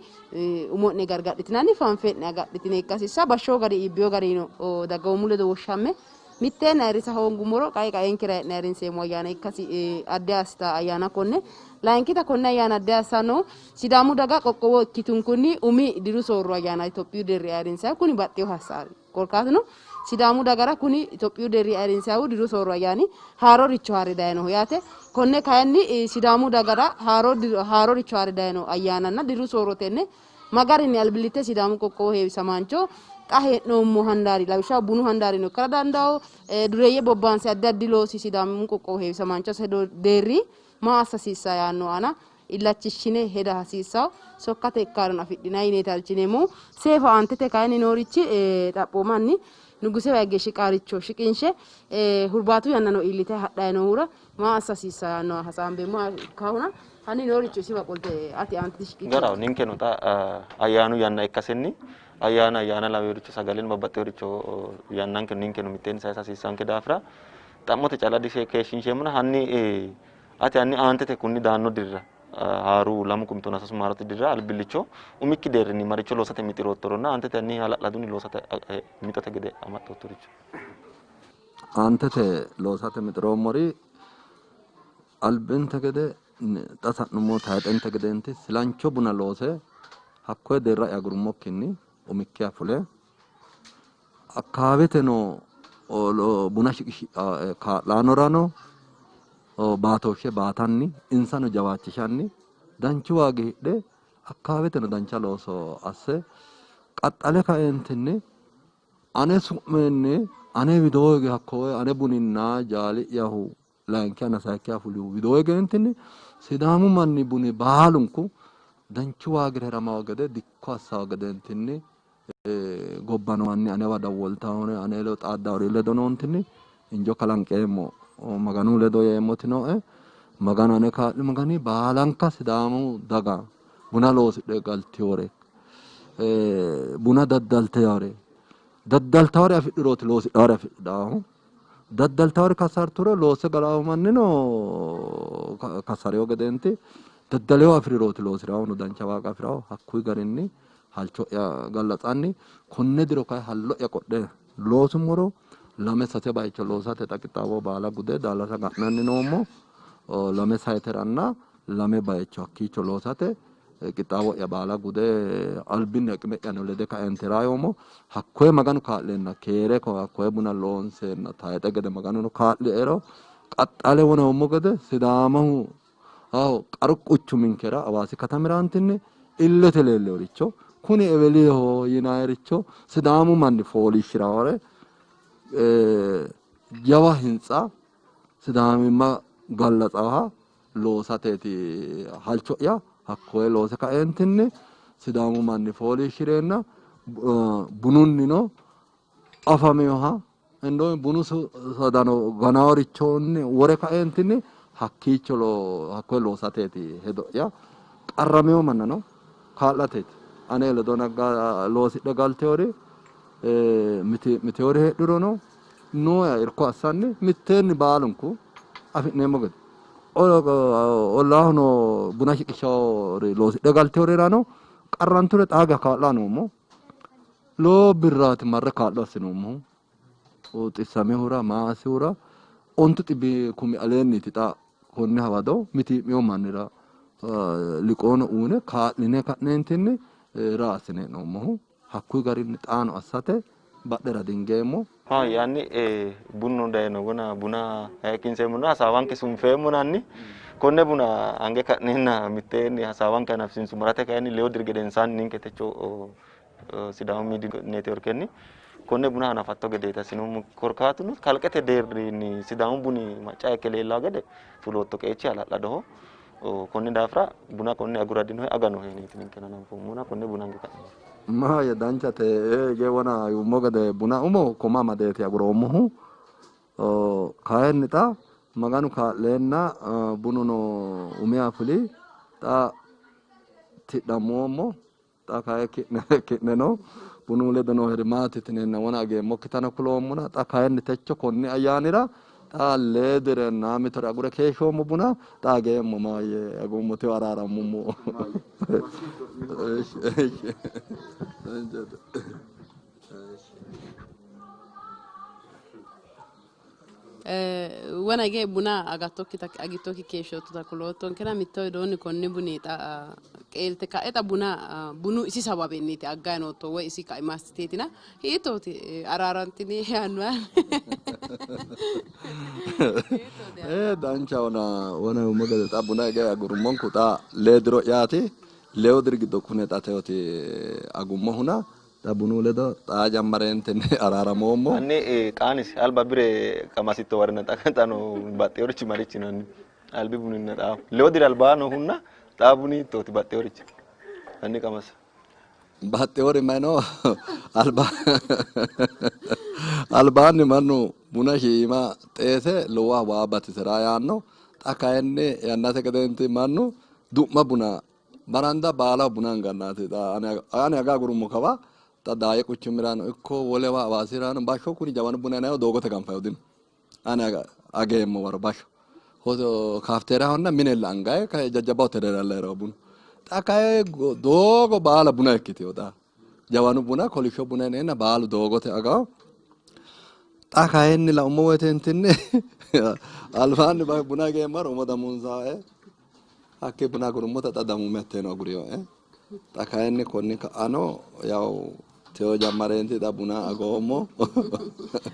[SPEAKER 2] umo'ne gargadhitinanni fanfe'ne agadhitine ikka hasiissanno. Bashshoo gari iibbiyo garino dagoomu ledo woshshamme mitteenni ayirrisa hoongummoro qae qaenkera hee'ne ayirrinseemmo ayyaana ikkasi addi assita ayyaana konne. Layinkita konne ayyaana addi assannohu Sidaamu daga qoqqowo ikkitunkunni umi diru soorro ayyaana Itophiyu deerri ayirrinsannihu kuni baxxeewo hasaawi. Korkaatuno Sidaamu dagara kuni Itophiyu deerri ayirrinsannihu diru soorro ayyaani haaroricho haare dayinoho yaate. Konne kayinni Sidaamu dagara haaroricho haare dayino ayyaananna diru soorro tenne magarinni albillitte Sidaamu qoqqowo heewisamaancho xa hee'noommo handaari lawishshaho bunu handaarino ikkara dandawo, dureeyye bobbaanse addi addi loosi Sidaamu qoqqowo heewisamaancho deerri maa assa hasiissanno yaanno aana illachishshine heda hasiissanno sokkate ikkarono afidhinanni yineeti halchineemmohu. Seefa aantete kayinni noorichi xaphoomanni Nuguse wayi geeshshi qaaricho shiqinshe hurbaatu yannano iillite hadhayi noohura maa assa hasiissanno yaannoha hasaambeemmoha ikkahuna hanni nooricho isiwa qolte ati aantete shiqinshe.
[SPEAKER 1] Garaho ninkeno xa ayyaanu yanna ikkasenni ayyaana ayyaana lawinoricho sagaleno babbaxxinoricho yannanke ninkeno mitteenni sayisa hasiissanke daafira xa'mote calla dikeeshshiinsheemmona hanni ati hanni aantete kunni daanno dirira haaru 2013 maarote dirira albillicho umikki deerrinni maricho loosate mixiroottoronna aantete hanni hala'ladunni loosate mixote gede amaxxoottoricho.
[SPEAKER 3] Aantete loosate mixiroommori albinte gede xa sa'nummo tayixente gedeenti silancho buna loose hakkoye deerra'ya agurummokkinni umikkiha fule akkaaweteno buna shiqishi kaa'laanorano baatooshshe baatanni insano jawaachishanni danchu waagi hidhe akkaaweteno dancha looso asse qaxxale kaeentinni Ane su'menni ane widoo hige hakko ane buninna jaali'yahu layinkihanna sayikkiha fulihu widoo higeentinni Sidaamu manni buni baalunku danchu waagira hiramawo gede dikko assawo gedeentinni gobbano manni anewa dawwoltawore ane ledo xaaddawori ledo noontinni injo kalanqeemmo Maganu ledo yeemmoti nooe. Maganu ane kaa'li Magani baalanka Sidaamu daga buna loosidhe galtiwore buna daddaltewore daddaltawore afidhurooti loosidhawore afidhaahu daddaltawore kasarturo loosse galaahu mannino kasarewo gedeenti daddalewo afirirooti loosirahuno dancha waaga afirahu hakkuyi garinni halcho'ya gallatsanni konne diro kayi hallo'ya qodhe loosummoro lame sase bayicho loosate xa qixxaawo baala gude daallasa ga'nanni noommo. Lame sayiteranna lame bayicho hakkiicho loosate qixxaawo'ya baala gude albinni aqime'yano lede kaeentira yoommo. Hakkoye Maganu kaa'leenna keere hakkoye buna loonseenna tayixe gede Maganuno kaa'liero qaxxale wonoommo gede Sidaamahu qaru quchuminkera Hawaasi katamiraantinni illete leelleworicho kuni eweliho yinayiricho Sidaamu manni fooliishshirawore jawa hintsa Sidaamimma gallatsaha loosateeti halcho'ya. Hakkoye loose kaeentinni Sidaamu manni fooliishshireenna bununnino afameyoha indomi bunu sadano ganaworichonni wore kaeentinni hakkiicho hakkoye loosateeti hedo'ya. Qarrameyo mannano kaa'lateeti. Ane ledo nagga loosidhe galtewori miteori heedhurono nooya irko assanni mitteenni baalunku afi'neemmo gede ollaahono buna shiqishawori loosidhe galteworirano qarranture xaaga kaa'la noommo. Lowo birraati marre kaa'lo assinoommohu xissamehura maasihura 900 kumi aleenniiti xa konne hawado mitii'miyo mannira liqoono uune kaa'line ka'neentinni raa assine hee'noommohu. Hakkuyi garinni xaano assate badhera dingeemmo.
[SPEAKER 1] Yaanni bunu dayino gona buna hayikkinseemmona hasaawanke sunfeemmonanni konne buna ange ka'neenna mitteenni hasaawanke hanafisiinsummorate kayinni leyo diri gedensaanni ninke techo Sidaamu Miidiyu Neetiworkenni konne buna hanafatto gedeeti assinoommo. Korkaatuno kalqete deerrinni Sidaamu buni macca ikke leellawo gede fulootto qeechi hala'ladoho. Konni daafira buna konne agura dinohe aga nohe yineeti ninkeno hananfoommona konne buna ange ka'neemmo.
[SPEAKER 3] Maahoyye danchate yee wona yuummo gede buna umo koma amadeeti aguroommohu. Kayinni xa Maganu kaa'leenna bununo umiha fuli xa tidhammoommo. Xa kayi ki'neno bunu ledo nooheri maati yitineenna wona ageemmokkitano kuloommona xa kayinni techo konni ayyaanira xa lee direnna mitore agure keeshshoommo buna xa ageemmo maahoyye agummo teyo araaramummo.
[SPEAKER 2] Wona ge buna agattokkita agittokki keeshshoottota kuloottonkena mitto widoonni konni buni xa qeelte ka'e xa buna bunu isi sababenniiti aggayi nootto woy isi kaima assiteetina hiittooti araarantini yaannoha?
[SPEAKER 3] Danchahona wona yuummo gede xa buna hige agurummonku xa lee diro'yaati. Lewu diri giddo kune xa teyooti agummohuna xa bunu ledo xaa jammareentinni araaramoommo.
[SPEAKER 1] Hanni qaanisi alba bire qamasitto warina xa no baxxeworichi marichi no? Hanni albi buninna xaa lewu diri albaa noohunna xaa buni hiittooti baxxeworichi? Hanni qamasa.
[SPEAKER 3] Baxxewori mayi no albaanni mannu buna shiima xeese lowoha waa batisira yaanno. Xa kayinni yannate gedeenti mannu du'ma buna baranda baalaho buna angannaati. Ani aga agurummo kawa xa Daaye quchumirano ikko wolewa Hawaasirano bashsho kuni jawanu buna yinayihu doogote ganfayihu dino. Ani ageemmo waro bashsho kaafteerahonna minella angayi jajjabba hoteleralla heerawo bunu. Xa kayi doogo baala buna ikkiteyo xa jawanu buna kolishsho buna yineenna baalu doogote agawo. Xa kayinni laummo woyitentinni albaanni buna ageemmaro umo damuunsaae hakkii buna agurummota xa damuume hatteeno aguriyoe. Xa kayinni konni ka'ano yawu teyo jammareenti xa buna agoommo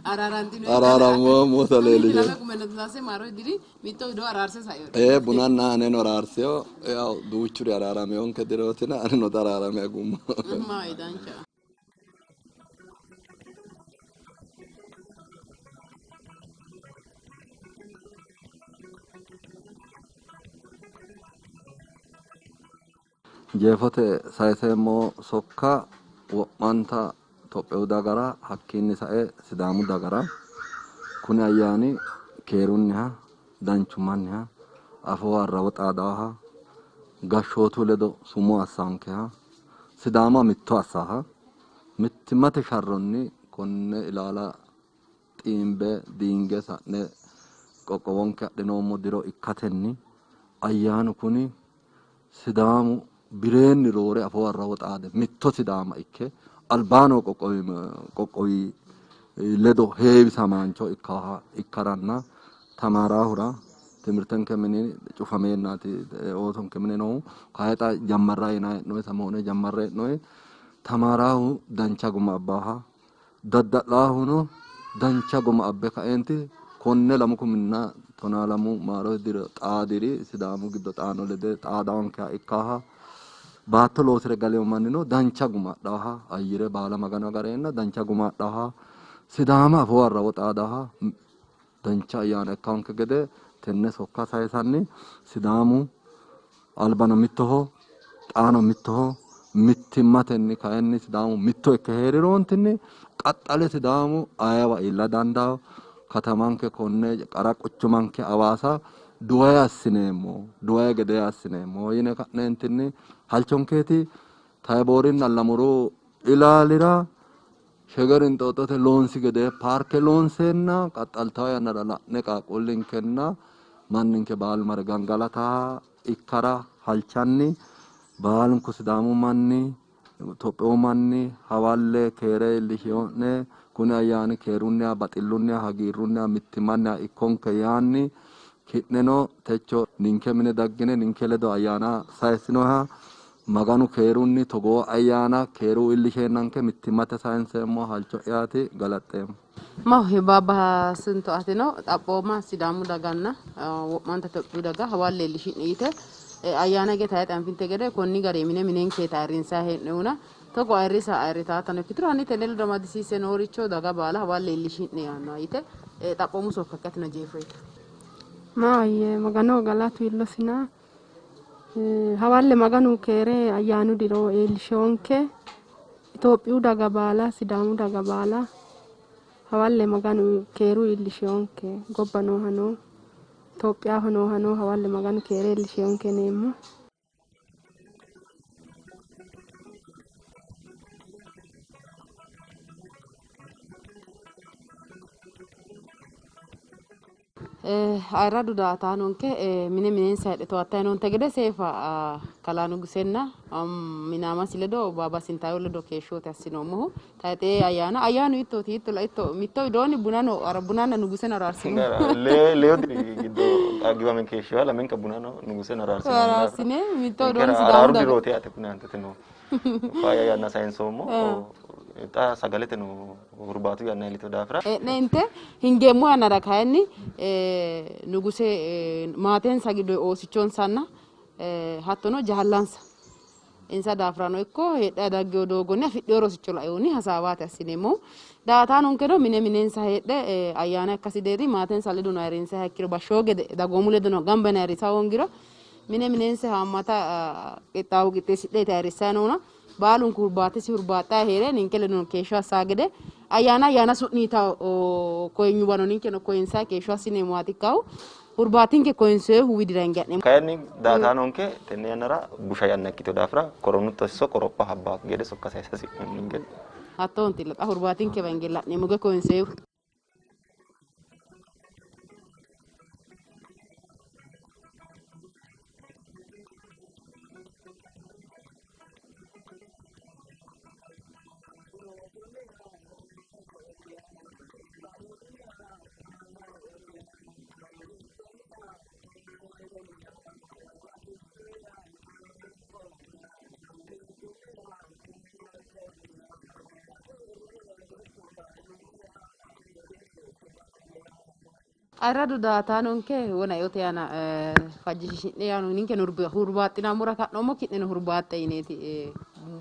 [SPEAKER 3] araaramoommo leellishe. Bunanna aneno araarseyo yawu duuchuri araarameyonke dirootina anino xa araarame agummo. Jeefote sayiseemmo sokka wo'manta Itophiyu dagara hakkiinni sae Sidaamu dagara kuni ayyaani keerunniha danchummanniha afoo arrawo xaadaaha gashshootu ledo sumo assankeha Sidaama mitto assaha mittimmate sharronni konne ilaala xiimbe diinge sa'ne qoqqowonke adhinoommo diro ikkatenni ayyaanu kuni Sidaamu bireenni roore afoo arrawo xaade mitto Sidaama ikke albaano qoqqowi ledo heewisamaancho ikkaranna tamaarahura timirtenke mini cufameennaati oosonke mine noohu kayi xa jammarra yinanni hee'noonni samoone jammarra hee'noonni tamaarahu dancha guma abbaaha dadda'laahuno dancha guma abbe kaeenti konne 2012 maaro diro xaadiri Sidaamu giddo xaano lede xaadaankeha ikkaha baatto loosire galeyo mannino dancha guma adhaaha ayyire baala magano agareenna dancha guma adhaaha Sidaama afoo arrawo xaadaaha dancha ayyaana ikkanke gede tenne sokka sayisanni Sidaamu albano mittoho xaano mittoho mittimmatenni kayinni Sidaamu mitto ikke heeriroontinni qaxxale Sidaamu ayewa iilla dandaao katamanke konne qara quchumanke Hawaasa duwaye assineemmo duwaye gede assineemmo yine ka'neentinni halchonkeeti. Tayboorinna Lamuru ilaalira Sheger Inxooxxote loonsi gede paarke loonseenna qaxxaltawo yannara la'ne qaaqquullinkenna manninke baalu mare gangalata ikkara halchanni baalunku Sidaamu manni Itophiyu manni hawalle keere iillishiyo'ne kuni ayyaani keerunniha baxillunniha hagiirrunniha mittimmanniha ikkonke yaanni ki'neno techo ninke mine daggine ninke ledo ayyaana sayissinoha Maganu keerunni togoo ayyaana keeru iillisheenanke mittimmate sayinseemmo halcho'yaati. Galaxxeemmo.
[SPEAKER 2] Maho baabba sinto atino xaphooma Sidaamu daganna wo'manta Itophiyu daga hawalle iillishi'ne yite ayyaana gede tayixe anfinte gede konni gari mine minenkeeti ayirrinsayi hee'noonnihuna togo ayirrisa ayirritaatano ikkituro hanni tenne ledo amadisiisse nooricho daga baala hawalle iillishi'ne yaannoha yite xaphoomu sokka ikkatino jeefo yite.
[SPEAKER 4] Maahoyye Magano galatu iillosina hawalle Maganu keere ayyaanu diro iillishonke Itophiyu daga baala Sidaamu daga baala hawalle Maganu keeru iillishonke gobba noohano Itophiyaho noohano hawalle Maganu keere iillishonke yineemmo.
[SPEAKER 2] Ayirradu daa"ataanonke mine minensa heedhe towaattanni noonte gede seefa kalaa Nugusenna minaamasi ledo baaba Sintaayyo ledo keeshshooti assinoommohu. Tayixee ayyaana ayyaanu hiittooti hiitto laitto mitto widoonni bunano bunanna Nuguseno araarsino.
[SPEAKER 1] Leyo diri giddo giwame keeshshiwa lamenka bunano Nuguseno araarsino.
[SPEAKER 2] Araarsine mitto widoonni Sidaamu
[SPEAKER 1] Araaru
[SPEAKER 2] daga
[SPEAKER 1] dirooti yaate kuni aantete no faayya yanna sayinsoommo. Xa sagalete no hurbaatu yanna iillitino daafira
[SPEAKER 2] E'ne inte hingeemmo yannara kayinni Nuguse maatensa giddo oosichonsanna hattono jaallansa insa daafirano ikko heedhayi daggewo doogonni afidhewo rosicho laeehunni hasaawaati assineemmohu. Daa"ataanonkeno mine minensa heedhe ayyaana ikkasi deerri maatensa ledono ayirrinsayiha ikkiro bashshoo gede dagoomu ledono gamba yine ayirrisa hoongiro mine minensa haammata qixxaawo qixxeessidheeti ayirrissayi noona baalunku hurbaatesi hurbaaxxayi heere ninke ledono keeshsho assaa gede ayyaana ayyaana su'niitawo koyinyuwano ninkeno koyinsayi keeshsho assineemmowaati ikkahu hurbaatinke koyinsoyihu widira hinge ha'neemmo.
[SPEAKER 1] Kayinni daa"ataanonke tenne yannara busha yanna ikkitino daafira koronu xisso qoropha habbaakki gede sokka sayisa hasi'neemmo ninke.
[SPEAKER 2] Hattoontilla xa hurbaatinkewa hinge la'neemmo gede koyinsoyihu. Ayirradu daa"ataanonke wona eote aana fajjishiishi'ne yaano ninkeno hurbaaxxinammora ka'noommo ki'neno hurbaaxxe yineeti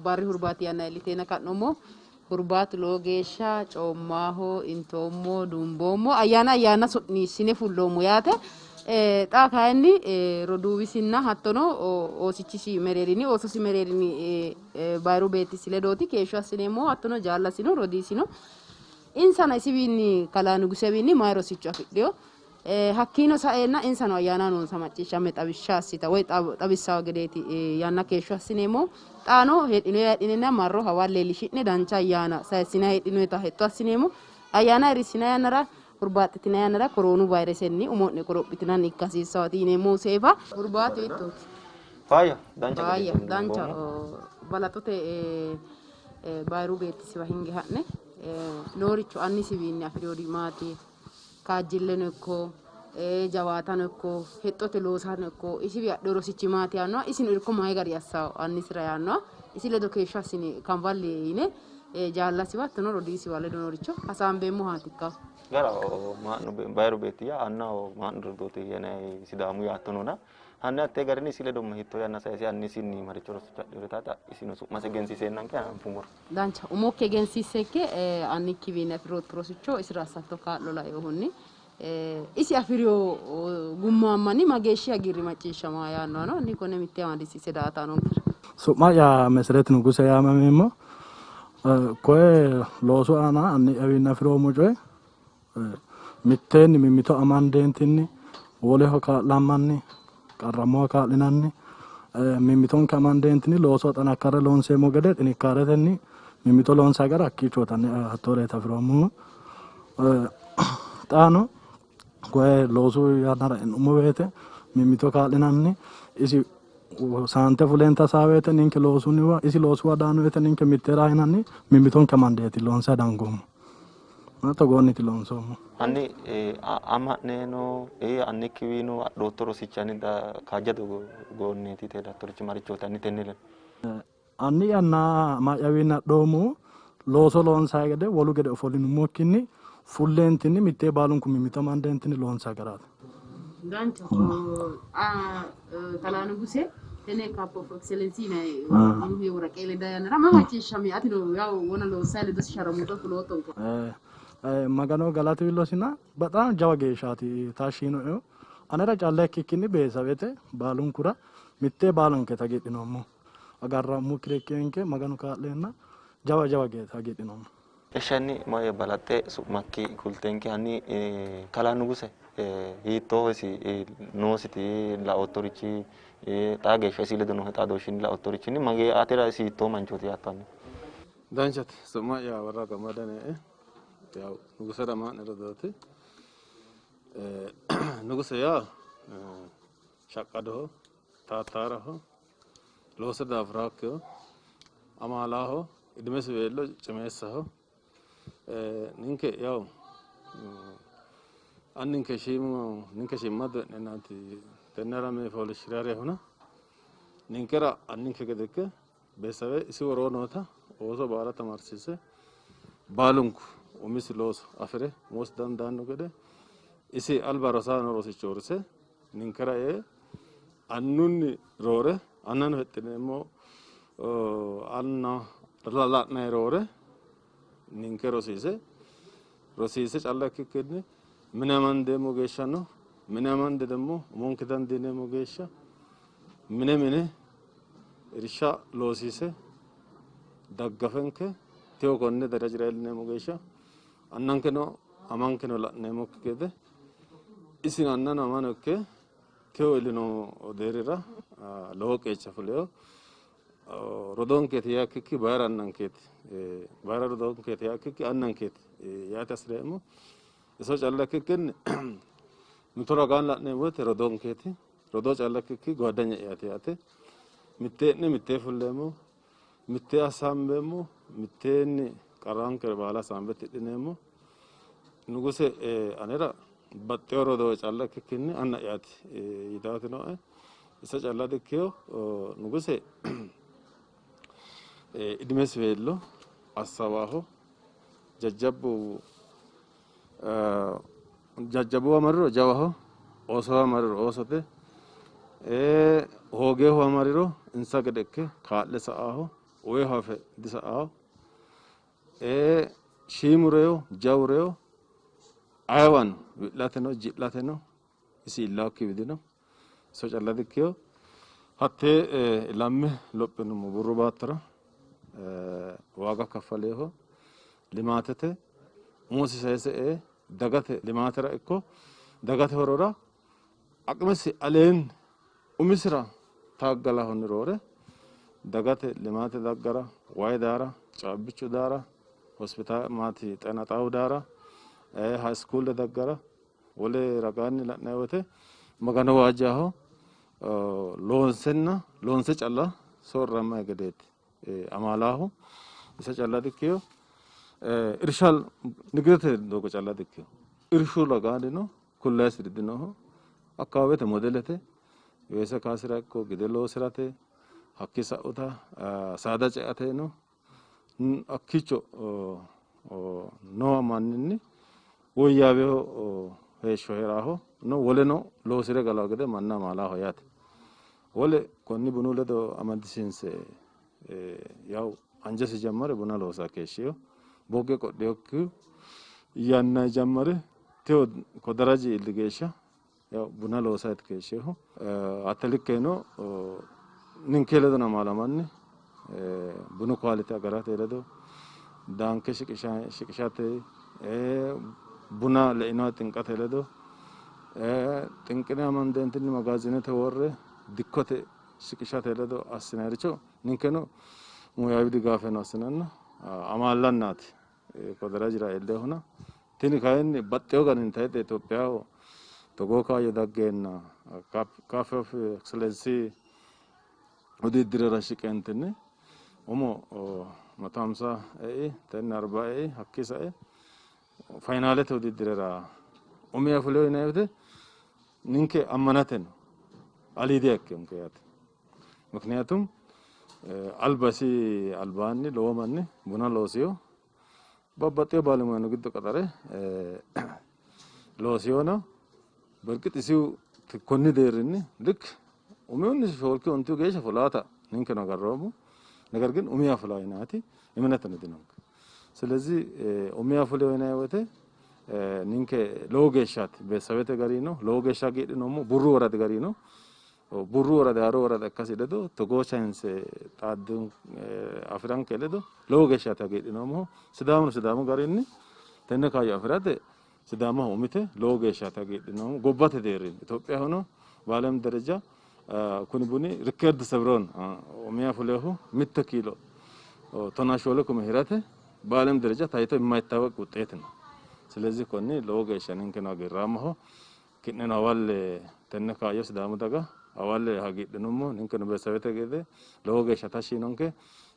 [SPEAKER 2] barri hurbaati yanna iilliteenna ka'noommo. Hurbaatu lowo geeshsha coommaho intoommo dumboommo ayyaana ayyaana su'niissine fulloommo yaate. Xa kayinni roduuwisinna hattono oosichisi mereerinni oososi mereerinni bayiru beettisi ledooti keeshsho assineemmohu, hattono jaallasino rodiisino insano isiwiinni kalaa Nugusewiinni mayi rosicho afidhino, hakkiino saeenna insano ayyaana noonsa macciishshamme xawishsha assita woy xawissawo gedeeti yanna keeshsho assineemmo. Xaano heedhinoyi heedhinenna marro hawalle leellishi'ne dancha ayyaana sayissinayi heedhinoyita hexxo assineemmo. Ayyaana ayirrissinayi yannara hurbaaxxitinanni yannara koroonu vayiresenni umo'ne qorophitinanni ikka hasiissawooti yineemmohu. Seefa hurbaatu hiittooti?
[SPEAKER 1] Faayya, dancha.
[SPEAKER 2] Faayya, dancha. Balaxote bayiru beettisiwa hinge ha'ne nooricho annisiwiinni afi'rinori maati? Kaajjilleno ikko jawaatano ikko hexxote loosano ikko isiwi adhino rosichi maati yaannoha, isino irko mayi gari assawo annisira yaannoha isi ledo keeshsho assine kanballi yine jaallasiwa hattono rodiisiwa ledo nooricho hasaambeemmohaati ikka.
[SPEAKER 1] Gara maa'nu bayiru beetti yaa annaho maa'nu rodooti yinanni Sidaamu yaatto noona, hanni hattee garinni isi ledo hiittoo yanna sayise annisinni maricho rosicho adhinori taata isino su'masi egensiiseennanke anfummoro.
[SPEAKER 2] Dancha, umokki egensiissenke annikkiwiinni afi'rootto rosicho, isira assatto kaa'lo lainohunni isi afi'rino gummaammanni mageeshshi hagiirri macciishshama yaannohano hanni konne mitte amadisiise daa''ataano nonkera.
[SPEAKER 5] Su'ma'ya Meseret Nuguse yaamameemmo. Koye loosu aana anni'yawiinni afi'roommo coye mitteenni mimmito amandeentinni woleho kaa'lammanni, qarrammoha kaa'linanni, mimmitonke amandeentinni looso xanakkarre loonseemmo gede xinikkaaretenni mimmito loonsayi gara hakkiichooti anni'ya hattooreeti afi'roommohu. Xaano koye loosu yannara e'nummo woyte mimmito kaa'linanni, isi saante fuleenta saa woyte ninke loosunniwa, isi loosuwa daanno woyte ninke mittee rahinanni mimmitonke amandeeti loonsayi dangoommo. Togoonniiti loonsoommo.
[SPEAKER 1] Hanni ama'neno annikkiwiino adhootto rosichi hanni kaajjado goonneeti yite hedattorichi marichooti hanni tenne ledo?
[SPEAKER 5] Anni'yanna ama'yawiinni adhoommohu looso loonsayi gede wolu gede ofollinummokkinni fulleentinni mittee baalunku mimmito amandeentinni loonsayi garaati.
[SPEAKER 2] Dancha, kalaa Nuguse, tenne Cup of Excellence yinanni woraqe leda yannara ma macciishshami? Atino yaw wona loossayi ledosi sharramootto fuloottonko.
[SPEAKER 5] Magano galatu illosina በጣም jawa geeshshaati tashshi yiinoehu, anera calla ikkikkinni beesawete baalunkura mittee baalunke hagiidhinoommo, agarrammokkire ikkenke Maganu kaa'leenna jawa jawa geeshsha hagiidhinoommo.
[SPEAKER 1] Eshi, hanni mayi balaxxe su'makki kultenke hanni kalaa Nuguse hiittooho isi noositi laoottorichi, xaa geeshsha isi ledo noohe xaadooshshinni laoottorichinni magee atera isi hiittoo manchooti yaatto hanni?
[SPEAKER 6] Danchate, su'ma'ya Abarra Gammadanee, yaw Nugusera maa'ne rodooti. Nuguse yaa shaqqadoho, taattaaraho, loose daafuraakkiho, amaalaaho, idimesi weello cimeessaho. Ninke yaw anninke shiimu ninke shiimmadu hee'neennaati tenne alame fooliishshire reyihuna, ninkera anninke gede ikke beesawe isi woroo noota ooso baala tamaarsiise baalunku umisi looso afire umosi dandaanno gede isi alba rosaano rosicho rise ninkera ee annunni roore annano hexxineemmo, anna la'nayi roore ninke rosiise rosiise calla ikkikkinni mine amandeemmo geeshshano, mine amande ደግሞ umonke dandiineemmo geeshsha mine mine irsha loosiise daggafenke teyo konne darajira iillineemmo geeshsha annankeno amankeno la'neemmokki gede isino annano amano ikke teyo iillino deerrira lowo qeecha fuleyo. Rodoonkeeti yaa ikkikki bayira annankeeti, bayira rodoonkeeti yaa ikkikki annankeeti yaate hasireemmo. Iso calla ikkikkinni mito ragaan la'neemmo woyte rodoonkeeti, rodoo calla ikkikki ጓደኛዬ yaate. Mitteenni mittee fulleemmo, mittee hasaambeemmo, mitteenni qarranke baala hasaambe tidhineemmo. Nuguse anera baxxeyo rodoo calla ikkikkinni anna'yaati yitaati nooe. Iso calla dikkeyo, Nuguse idimesi weello assawaaho, jajjabbu jajjabbuwa marriro jawaho, oosowa marriro oosote, hoogeehuwa marriro insa gede ikke kaa'le sa'aaho, uweeho afe disa'aaho, shiimu reyo jawu reyo ayeewano wi'lateno ji'lateno Isi illaakki widino iso calla dikkiyo hatte ilamme lophinummo burru baattora waaga kaffaleeho limaatete umosi sayise ee dagate limaatera ikko dagate horora aqimesi aleen umisira taaggalahonni roore dagate limaate daggara wayi daara caabbichu daara hospitaal maati xeena xaawu daara haayiskuule daggara wole ragaanni la'nanni woyte magano waajjaho loonsenna loonse calla soorramma gedeeti amaalaahu isa calla dikkiyo irsha nigidete doogo calla dikkiyo irshu ragaannino kullayisiri dinoho akkawaawete modelete weese kaasira ikko gide loosirate hakki sa'uta saada ceate no hakkiicho noo manninni woyyaaweho heeshsho heeraaho no woleno loosire galawo gede manna amaalaho yaate. Wole konni bunu ledo amadisiinse yaw anjesi jammare buna loosa keeshshiyo bogge qodheyokki yanna jammare teo ko daraji iilli geeshsha yaw buna loosaati keeshshiyohu hatte likkeno ninke ledo amaalamanni bunu kwaalite agarate ledo daanke shiqishate buna leinoha xinqate ledo xinqine amandeentinni magaazinete worre dikkote shiqishate ledo assinayiricho ninkeno muyaawi digaafeno assinanna amaallannaati ko darajira iilleehuna tini kayinni baxxeyo garinni tayxe Itophiyaho togoo kaayyo daggeenna Cafe of Excellence wudidirera shiqeentinni umo 150 ei tenne 40 ei hakkii sae faayinaalete wudidirera umiha fuleyo yinanni woyte ninke ammanate no aliidiha ikkeyonke yaate. ምክንያቱም albasi albaanni lowo manni buna loosiyo babbaxxeyo ባለሙያ ነው giddo qaxare loosiyona በእርግጥ isihu konni deerrinni ልክ umihunni shoolki ontihu geeshsha fulaata ninkeno agarroommo ነገር ግን umiha fulawo yinaati እምነት ነው dinonke. ስለዚህ umiha fuleyo yinanni woyte ninke lowo geeshshaati beetisabete gari no lowo geeshsha hagiidhinoommo burru woradi gari no burru woradi haaro worada ikkasi ledo togoo chance xaaddu afiranke ledo lowo geeshshaati hagiidhinoommohu. Sidaamuno sidaamu garinni tenne kaayyo afirate sidaamaho umite lowo geeshshaati hagiidhinoommo gobbate deerrinni Itophiyahono በዓለም ደረጃ kuni buni rikkeerdi sebroon umiha fulehu mitte kiilo 14 kume hirate በዓለም ደረጃ ታይቶ የማይታወቅ ውጤት ነው። ስለዚህ konni lowo geeshsha ninkeno hagiirraammaho ki'neno hawalle tenne kaayyo sidaamu daga hawalle hagiidhinummo ninkeno beetisabete gede lowo geeshsha tashshi yinonke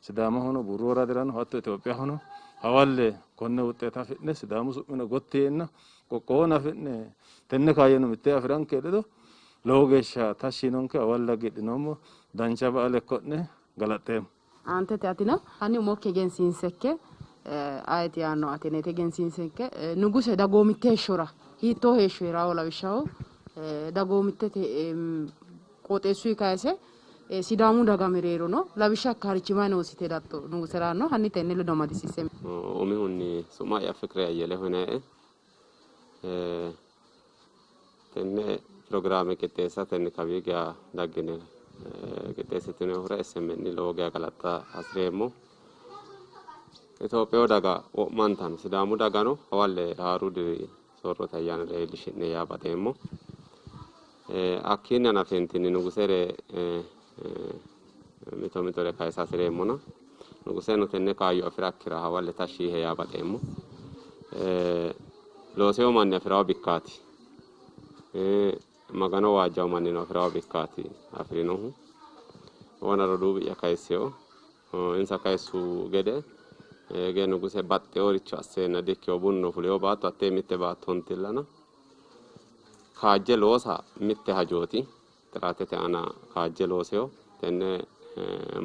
[SPEAKER 6] sidaamahono burru woradirano hatto Itophiyahono hawalle konne wuxeet afi'ne sidaamu su'mino gotti yeenna qoqqowono afi'ne tenne kaayyono mittee afiranke ledo lowo geeshsha tashshi yinonke hawalle hagiidhinoommo dancha ba'ale ikko'ne galaxxeemmo.
[SPEAKER 2] Aantete atino hanni umokki egensiinsekke ayeeti yaanno ateneeti egensiinsekke nuguse dagoomitte heeshshora hiittoo heeshsho heerawo lawishshaho dagoomittete qooxeessuyi kayise sidaamu daga mereero no lawishsha akkarichi mayi noosite hedatto nuguseraanno hanni tenne ledo amadisiisse.
[SPEAKER 7] Umihunni su'ma'ya Fikire Ayyelehu yinaye tenne pirogiraame qixxeessatenni kawii geya daggine qixxeessitinohura SMN lowo geya galaxxa hasireemmo. Itophiyu daga wo'mantano sidaamu dagano hawalle haaru diri soorrote ayyaanira iillishi'ne yaa baxeemmo. Hakkiinni hanafentinni nugusere mito mitore kayisa hasireemmona nuguseno tenne kaayyo afirakkira hawalle tashshi yihe yaa baxeemmo. Looseyo manni afirawo bikkaati magano waajjawo mannino afirawo bikkaati afirinohu wona roduuwi'ya kayisseyo insa kayissu gede ege nuguse baxxeworicho asseenna dikkeyo bunno fuleyo baatto hattee mitte baattontillana kaajje loosa mitte hajooti xiraatete aana kaajje looseyo tenne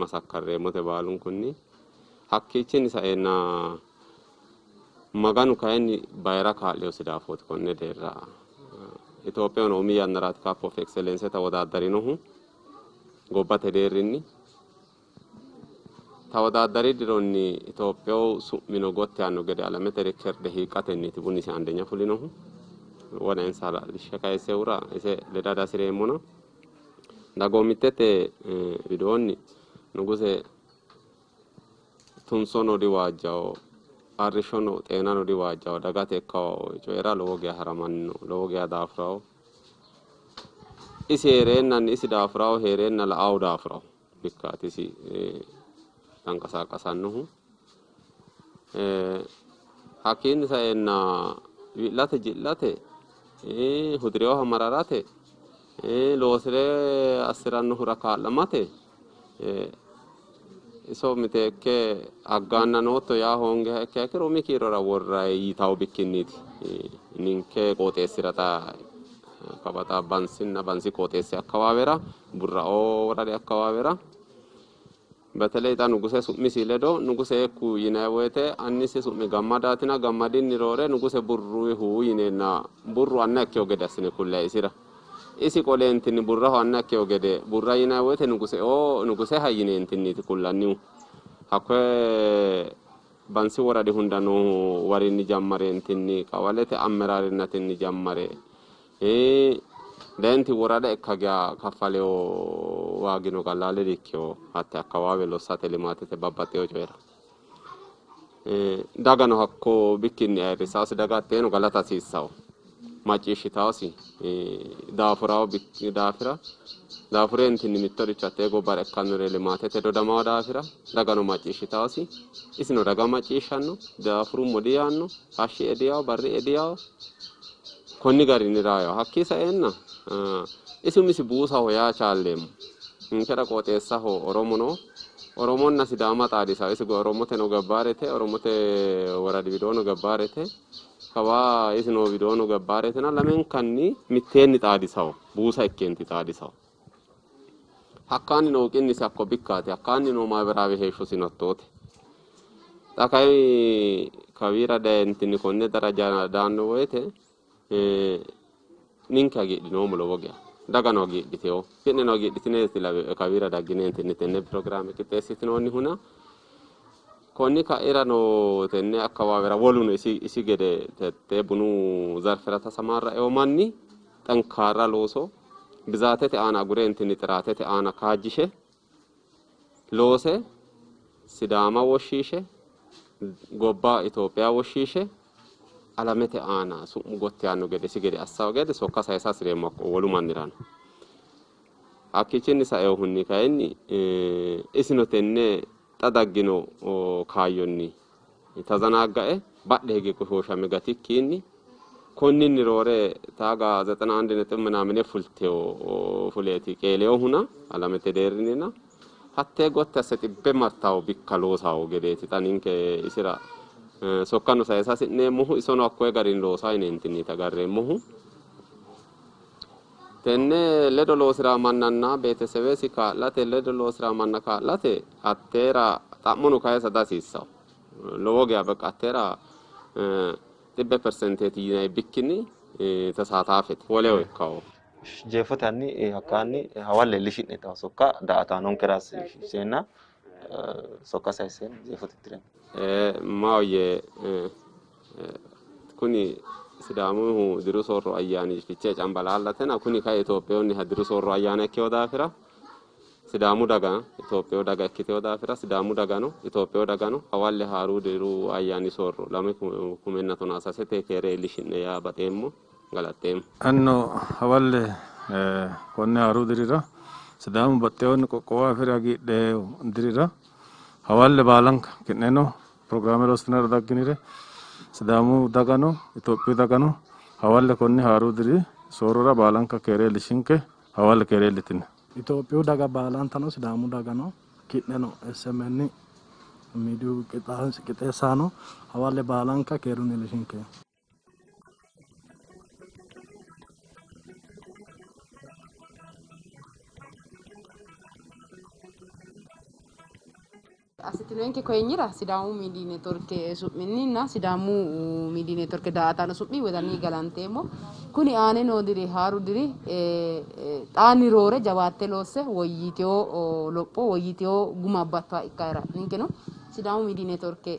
[SPEAKER 7] masakkarreemmote baalunkunni hakkiichinni saeenna maganu kayinni bayira kaa'leyosi daafooti konne deerra Itophiyahono umi yannaraati Cup of Excellence tawodaadarinohu gobbate deerrinni tawodaaddari dironni Itophiyaho su'mino gotti yaanno gede alamete rikkerde hiiqqatenniiti bunisi andeኛ fulinohu. Wona insa hala'lishshe kayissehura ise leda dihasireemmona. Dagoomittete widoonni Nuguse tunsono diwaajjawo, arrishshono xeenano diwaajjawo, dagate ikkawo coyira lowo geya haramanni no, lowo geya daafurawo. Isi heereennanni isi daafurawo heereenna la'awo daafurawo bikkaati isi tanqasaaqasannohu. Hakkiinni saenna wi'late ji'late hudireyoha mararate loosire assirannohura kaa'lamate iso miteekke aggaanna nootto yaa hoongeha ikkiha ikkiro umi kiirora worrayi yitawo bikkinniiti ninke qooxeessira xa kawaxa Bansinna Bansi qooxeessi akkawaawera Burrao woradi akkawaawera በተለይ xa Nuguse su'misi ledo Nuguse Ekku yinanni woyte annisi su'mi Gammadaatina Gammadinni roore Nuguse Burruhu yineenna Burru anna ikkeyo gede assine kullayi isira. Isi qoleentinni Burraho anna ikkeyo gede Burra yinanni woyte Nuguseo Nuguseha yineentinniiti kullannihu. Hakkoye Bansi woradi hunda noohu warinni jammareentinni qawalete ammeraarinnatinni jammare lenti worada ikka geya kaffaleyo waagino qallaale dikkeyo hatte akkawaawe lossate limaatete babbaxxeyo coyira. Dagano hakko bikkinni ayirrisaasi daga hatteeno galata hasiissawo macciishshitaasi daafurawo daafira daafurentinni mittoricho hattee gobbara ikkannore limaatete dodamawo daafira dagano macciishshitaasi isino daga macciishshanno daafurummo diyaanno hashshi ediyawo barri ediyawo konni garinni raayawo. Hakkii saenna isi umisi buusaho yaa chaalleemmo. Ninkera qooxeessaho Oromo no, Oromonna Sidaama xaadisawo. Isi Oromoteno gabbaarete, Oromote woradi widoono gabbaarete, kawa isi noo widoono gabbaaretena lamenkanni mitteenni xaadisawo, buusa ikkeenti xaadisawo. Hakkaanni noo qinnisi hakko bikkaati, hakkaanni noo maaberaawe heeshshosino hattoote. Xa kayi kawiira dayentinni konne daraja daanno woyte ninke hagiidhinoommo lowo geya, dagano hagiidhiteyo, ki'neno hagiidhitineeti kawiira daggineentinni tenne pirogiraame qixxeessitinoonnihuna konni ka'irano tenne akkawaawera woluno isi gede tette bunu zarfera tasamarra'eyo manni xankaarra looso bizaatete aana agureentinni xiraatete aana kaajjishe loose Sidaama woshshiishe gobba Itophiya woshshiishe alamete aana su'mu gotti yaanno gede isi gede assawo gede sokka sayisa hasireemmo hakko wolu mannirano. Hakkiichinni saeehunni kayinni isino tenne xa daggino kaayyonni tazanaaggae badhe hige goshooshame gatikkiinni konninni roore taaga 91 ምናምን fulteyo fuleeti qeeleyohuna alamete deerrinnina hattee gotti asse xibbe martawo bikka loosawo gedeeti xa ninke isira sokkano sayisa hasi'neemmohu isono hakkoye garinni loosa yineentinniiti agarreemmohu. Tenne ledo loosira mannanna beetesebesi kaa'late ledo loosira manna kaa'late hatteera xa'mono kayisa dihasiissawo. Lowo geya beqa hatteera 100% yinanni bikkinni tasaataafete woleho ikkawo.
[SPEAKER 1] Jeefote hanni hakkaanni hawalle leellishi'ne sokka daa''ataanonkera seenna sokka sayisseenna jeefote tireen.
[SPEAKER 7] Maahoyye kuni Sidaamuhu diru soorro ayyaani Fichee Cambalaallatena kuni kayi Itophiyunniha diru soorro ayyaana ikkeyo daafira Sidaamu daga Itophiyu daga ikkiteyo daafira Sidaamu dagano Itophiyu dagano hawalle haaruu diru ayyaani soorro 2013 keere iillishi'ne yaa baxeemmo galaxxeemmo.
[SPEAKER 6] Anno hawalle konne haaruu dirira Sidaamu baxxeyoonni qoqqowo afire hagiidhe dirira hawalle baalanka ki'neno pirogiraame loositinara dagginire Sidaamu dagano Itophiyu dagano hawalle konni haaruu diri soorrora baalanka keere iillishinke hawalle keere iillitine.
[SPEAKER 5] Itophiyu daga baalantano Sidaamu dagano ki'neno SMN miidiyu qixxeessaano hawalle baalanka keerunni iillishinke.
[SPEAKER 2] Assitinoonke koyinyira Sidaamu Miidiyu Neetworke su'minninna Sidaamu Miidiyu Neetworke daa''ataano su'mi wodanni galanteemmo. Kuni aane noo diri haaru diri xaanni roore jawaatte loosse woyyiteyo lopho woyyiteyo guma abbattoha ikkara ninkeno Sidaamu Miidiyu Neetworke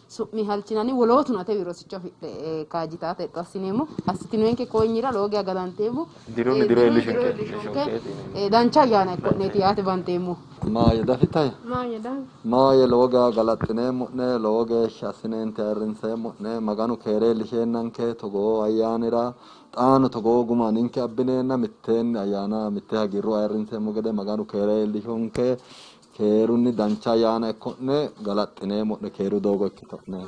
[SPEAKER 2] Su'mi halchinanni wolootuno atewi rosicho afidhe kaajjitaata hexxo assineemmo. Assitinoenke koyinyira lowo geya galanteemmo.
[SPEAKER 1] Dirunni diro
[SPEAKER 2] Dirunni
[SPEAKER 1] iillishonke.
[SPEAKER 2] diro iillishonke. Dancha ayyaana ikko'neeti yaate banxeemmo.
[SPEAKER 3] Maayye dafitaye
[SPEAKER 4] Maayye dafi.
[SPEAKER 3] Maayye lowo geya galaxxineemmo'ne, lowo geeshsha assineente ayirrinseemmo'ne. Maganu keere iillisheennanke togoo ayyaanira xaano togoo guma ninke abbineenna mitteenni ayyaana mitte hagiirru ayirrinseemmo gede Maganu keere iillishonke. Keerunni dancha ayyaana ikko'ne, galaxxineemmo'ne, keeru doogo ikkito'ne.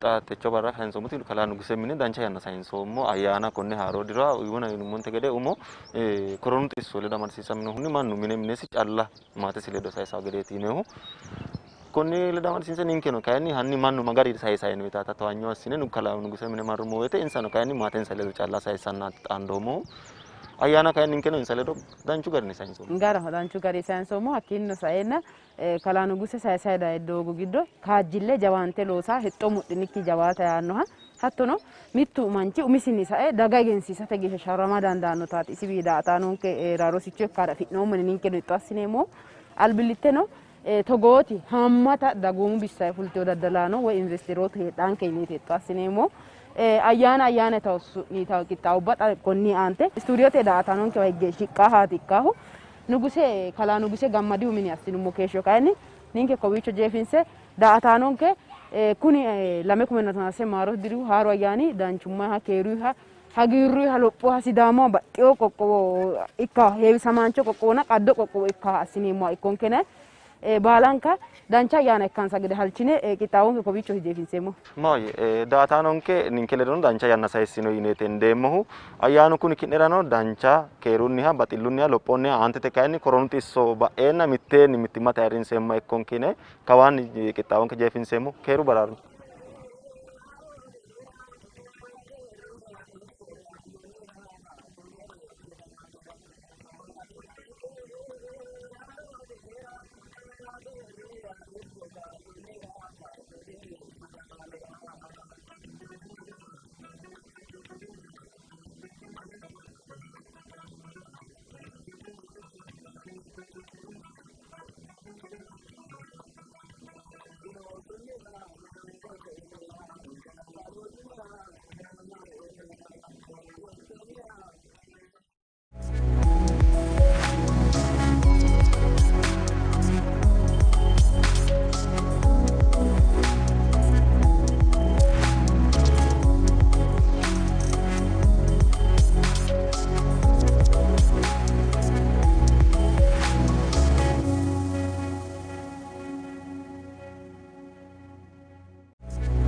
[SPEAKER 1] Xa techo barra sayinsommoti kalaa Nuguse mine dancha yanna sayinsoommo ayyaana konne haaroo diro wona yinummonte gede umo koronu xisso ledo amadisiisaminohunni mannu mine minesi calla maatesi ledo sayisawo gedeeti yinehu. Konni ledo amadisiinse ninkeno kayinni hanni mannu magari sayisayi no yitaata towaanyo assine kalaa Nuguse mine marrummo woyte insano kayinni maatensa ledo calla sayissannaati xaandoommohu. Ayyaana kayinni ninkeno insa ledo danchu garinni sayinsoommo.
[SPEAKER 2] Garaho danchu gari sayinsoommo. Hakkiinnino saeenna kalaa Nuguse sayisayi dayi doogo giddo kaajjille jawaante loosa hexxo mudhinikki jawaata yaannoha hattono mittu manchi umisinni sae daga egensiisate geeshsha sharrama dandaannotaati isiwi daa''ataanonke rosicho ikkara afi'noommo yine ninkeno hexxo assineemmo. Albillitteno togooti haammata dagoomu bissayi fulteyo daddalaano woyi investerootu heedhaanke yineeti hexxo assineemmo. Ayyaana ayyaana tawo su'niitawo qixxaawubba xa konni aante istuudiyoote daa''ataanonkewa higge shiqqaahaati ikkaahu. Nuguse kalaa Nuguse Gammadihu mine assinummo keeshsho kayinni ninke kowiicho jeefinse daa''ataanonke kuni 2013 maarote dirihu haaru ayyaani danchummaha keeruyha hagiirruyha lophoha Sidaamuha baxxeyo qoqqowo ikka heewisamaancho qoqqowona qaddo qoqqowo ikka assineemmoha ikkonkene baalanka dancha ayyaana ikkansa gede halchine qixxaawonke kowiicho jeefinseemmo.
[SPEAKER 1] Maayye daa''ataanonke ninke ledono dancha yanna sayissino yineeti hendeemmohu. Ayyaanu kuni ki'nerano dancha keerunniha baxillunniha lophonniha aantete kayinni koronu xisso ba'eenna mitteenni mittimmate ayirrinseemmoha ikkonke yine kawaanni qixxaawonke jeefinseemmo. Keeru baraaru.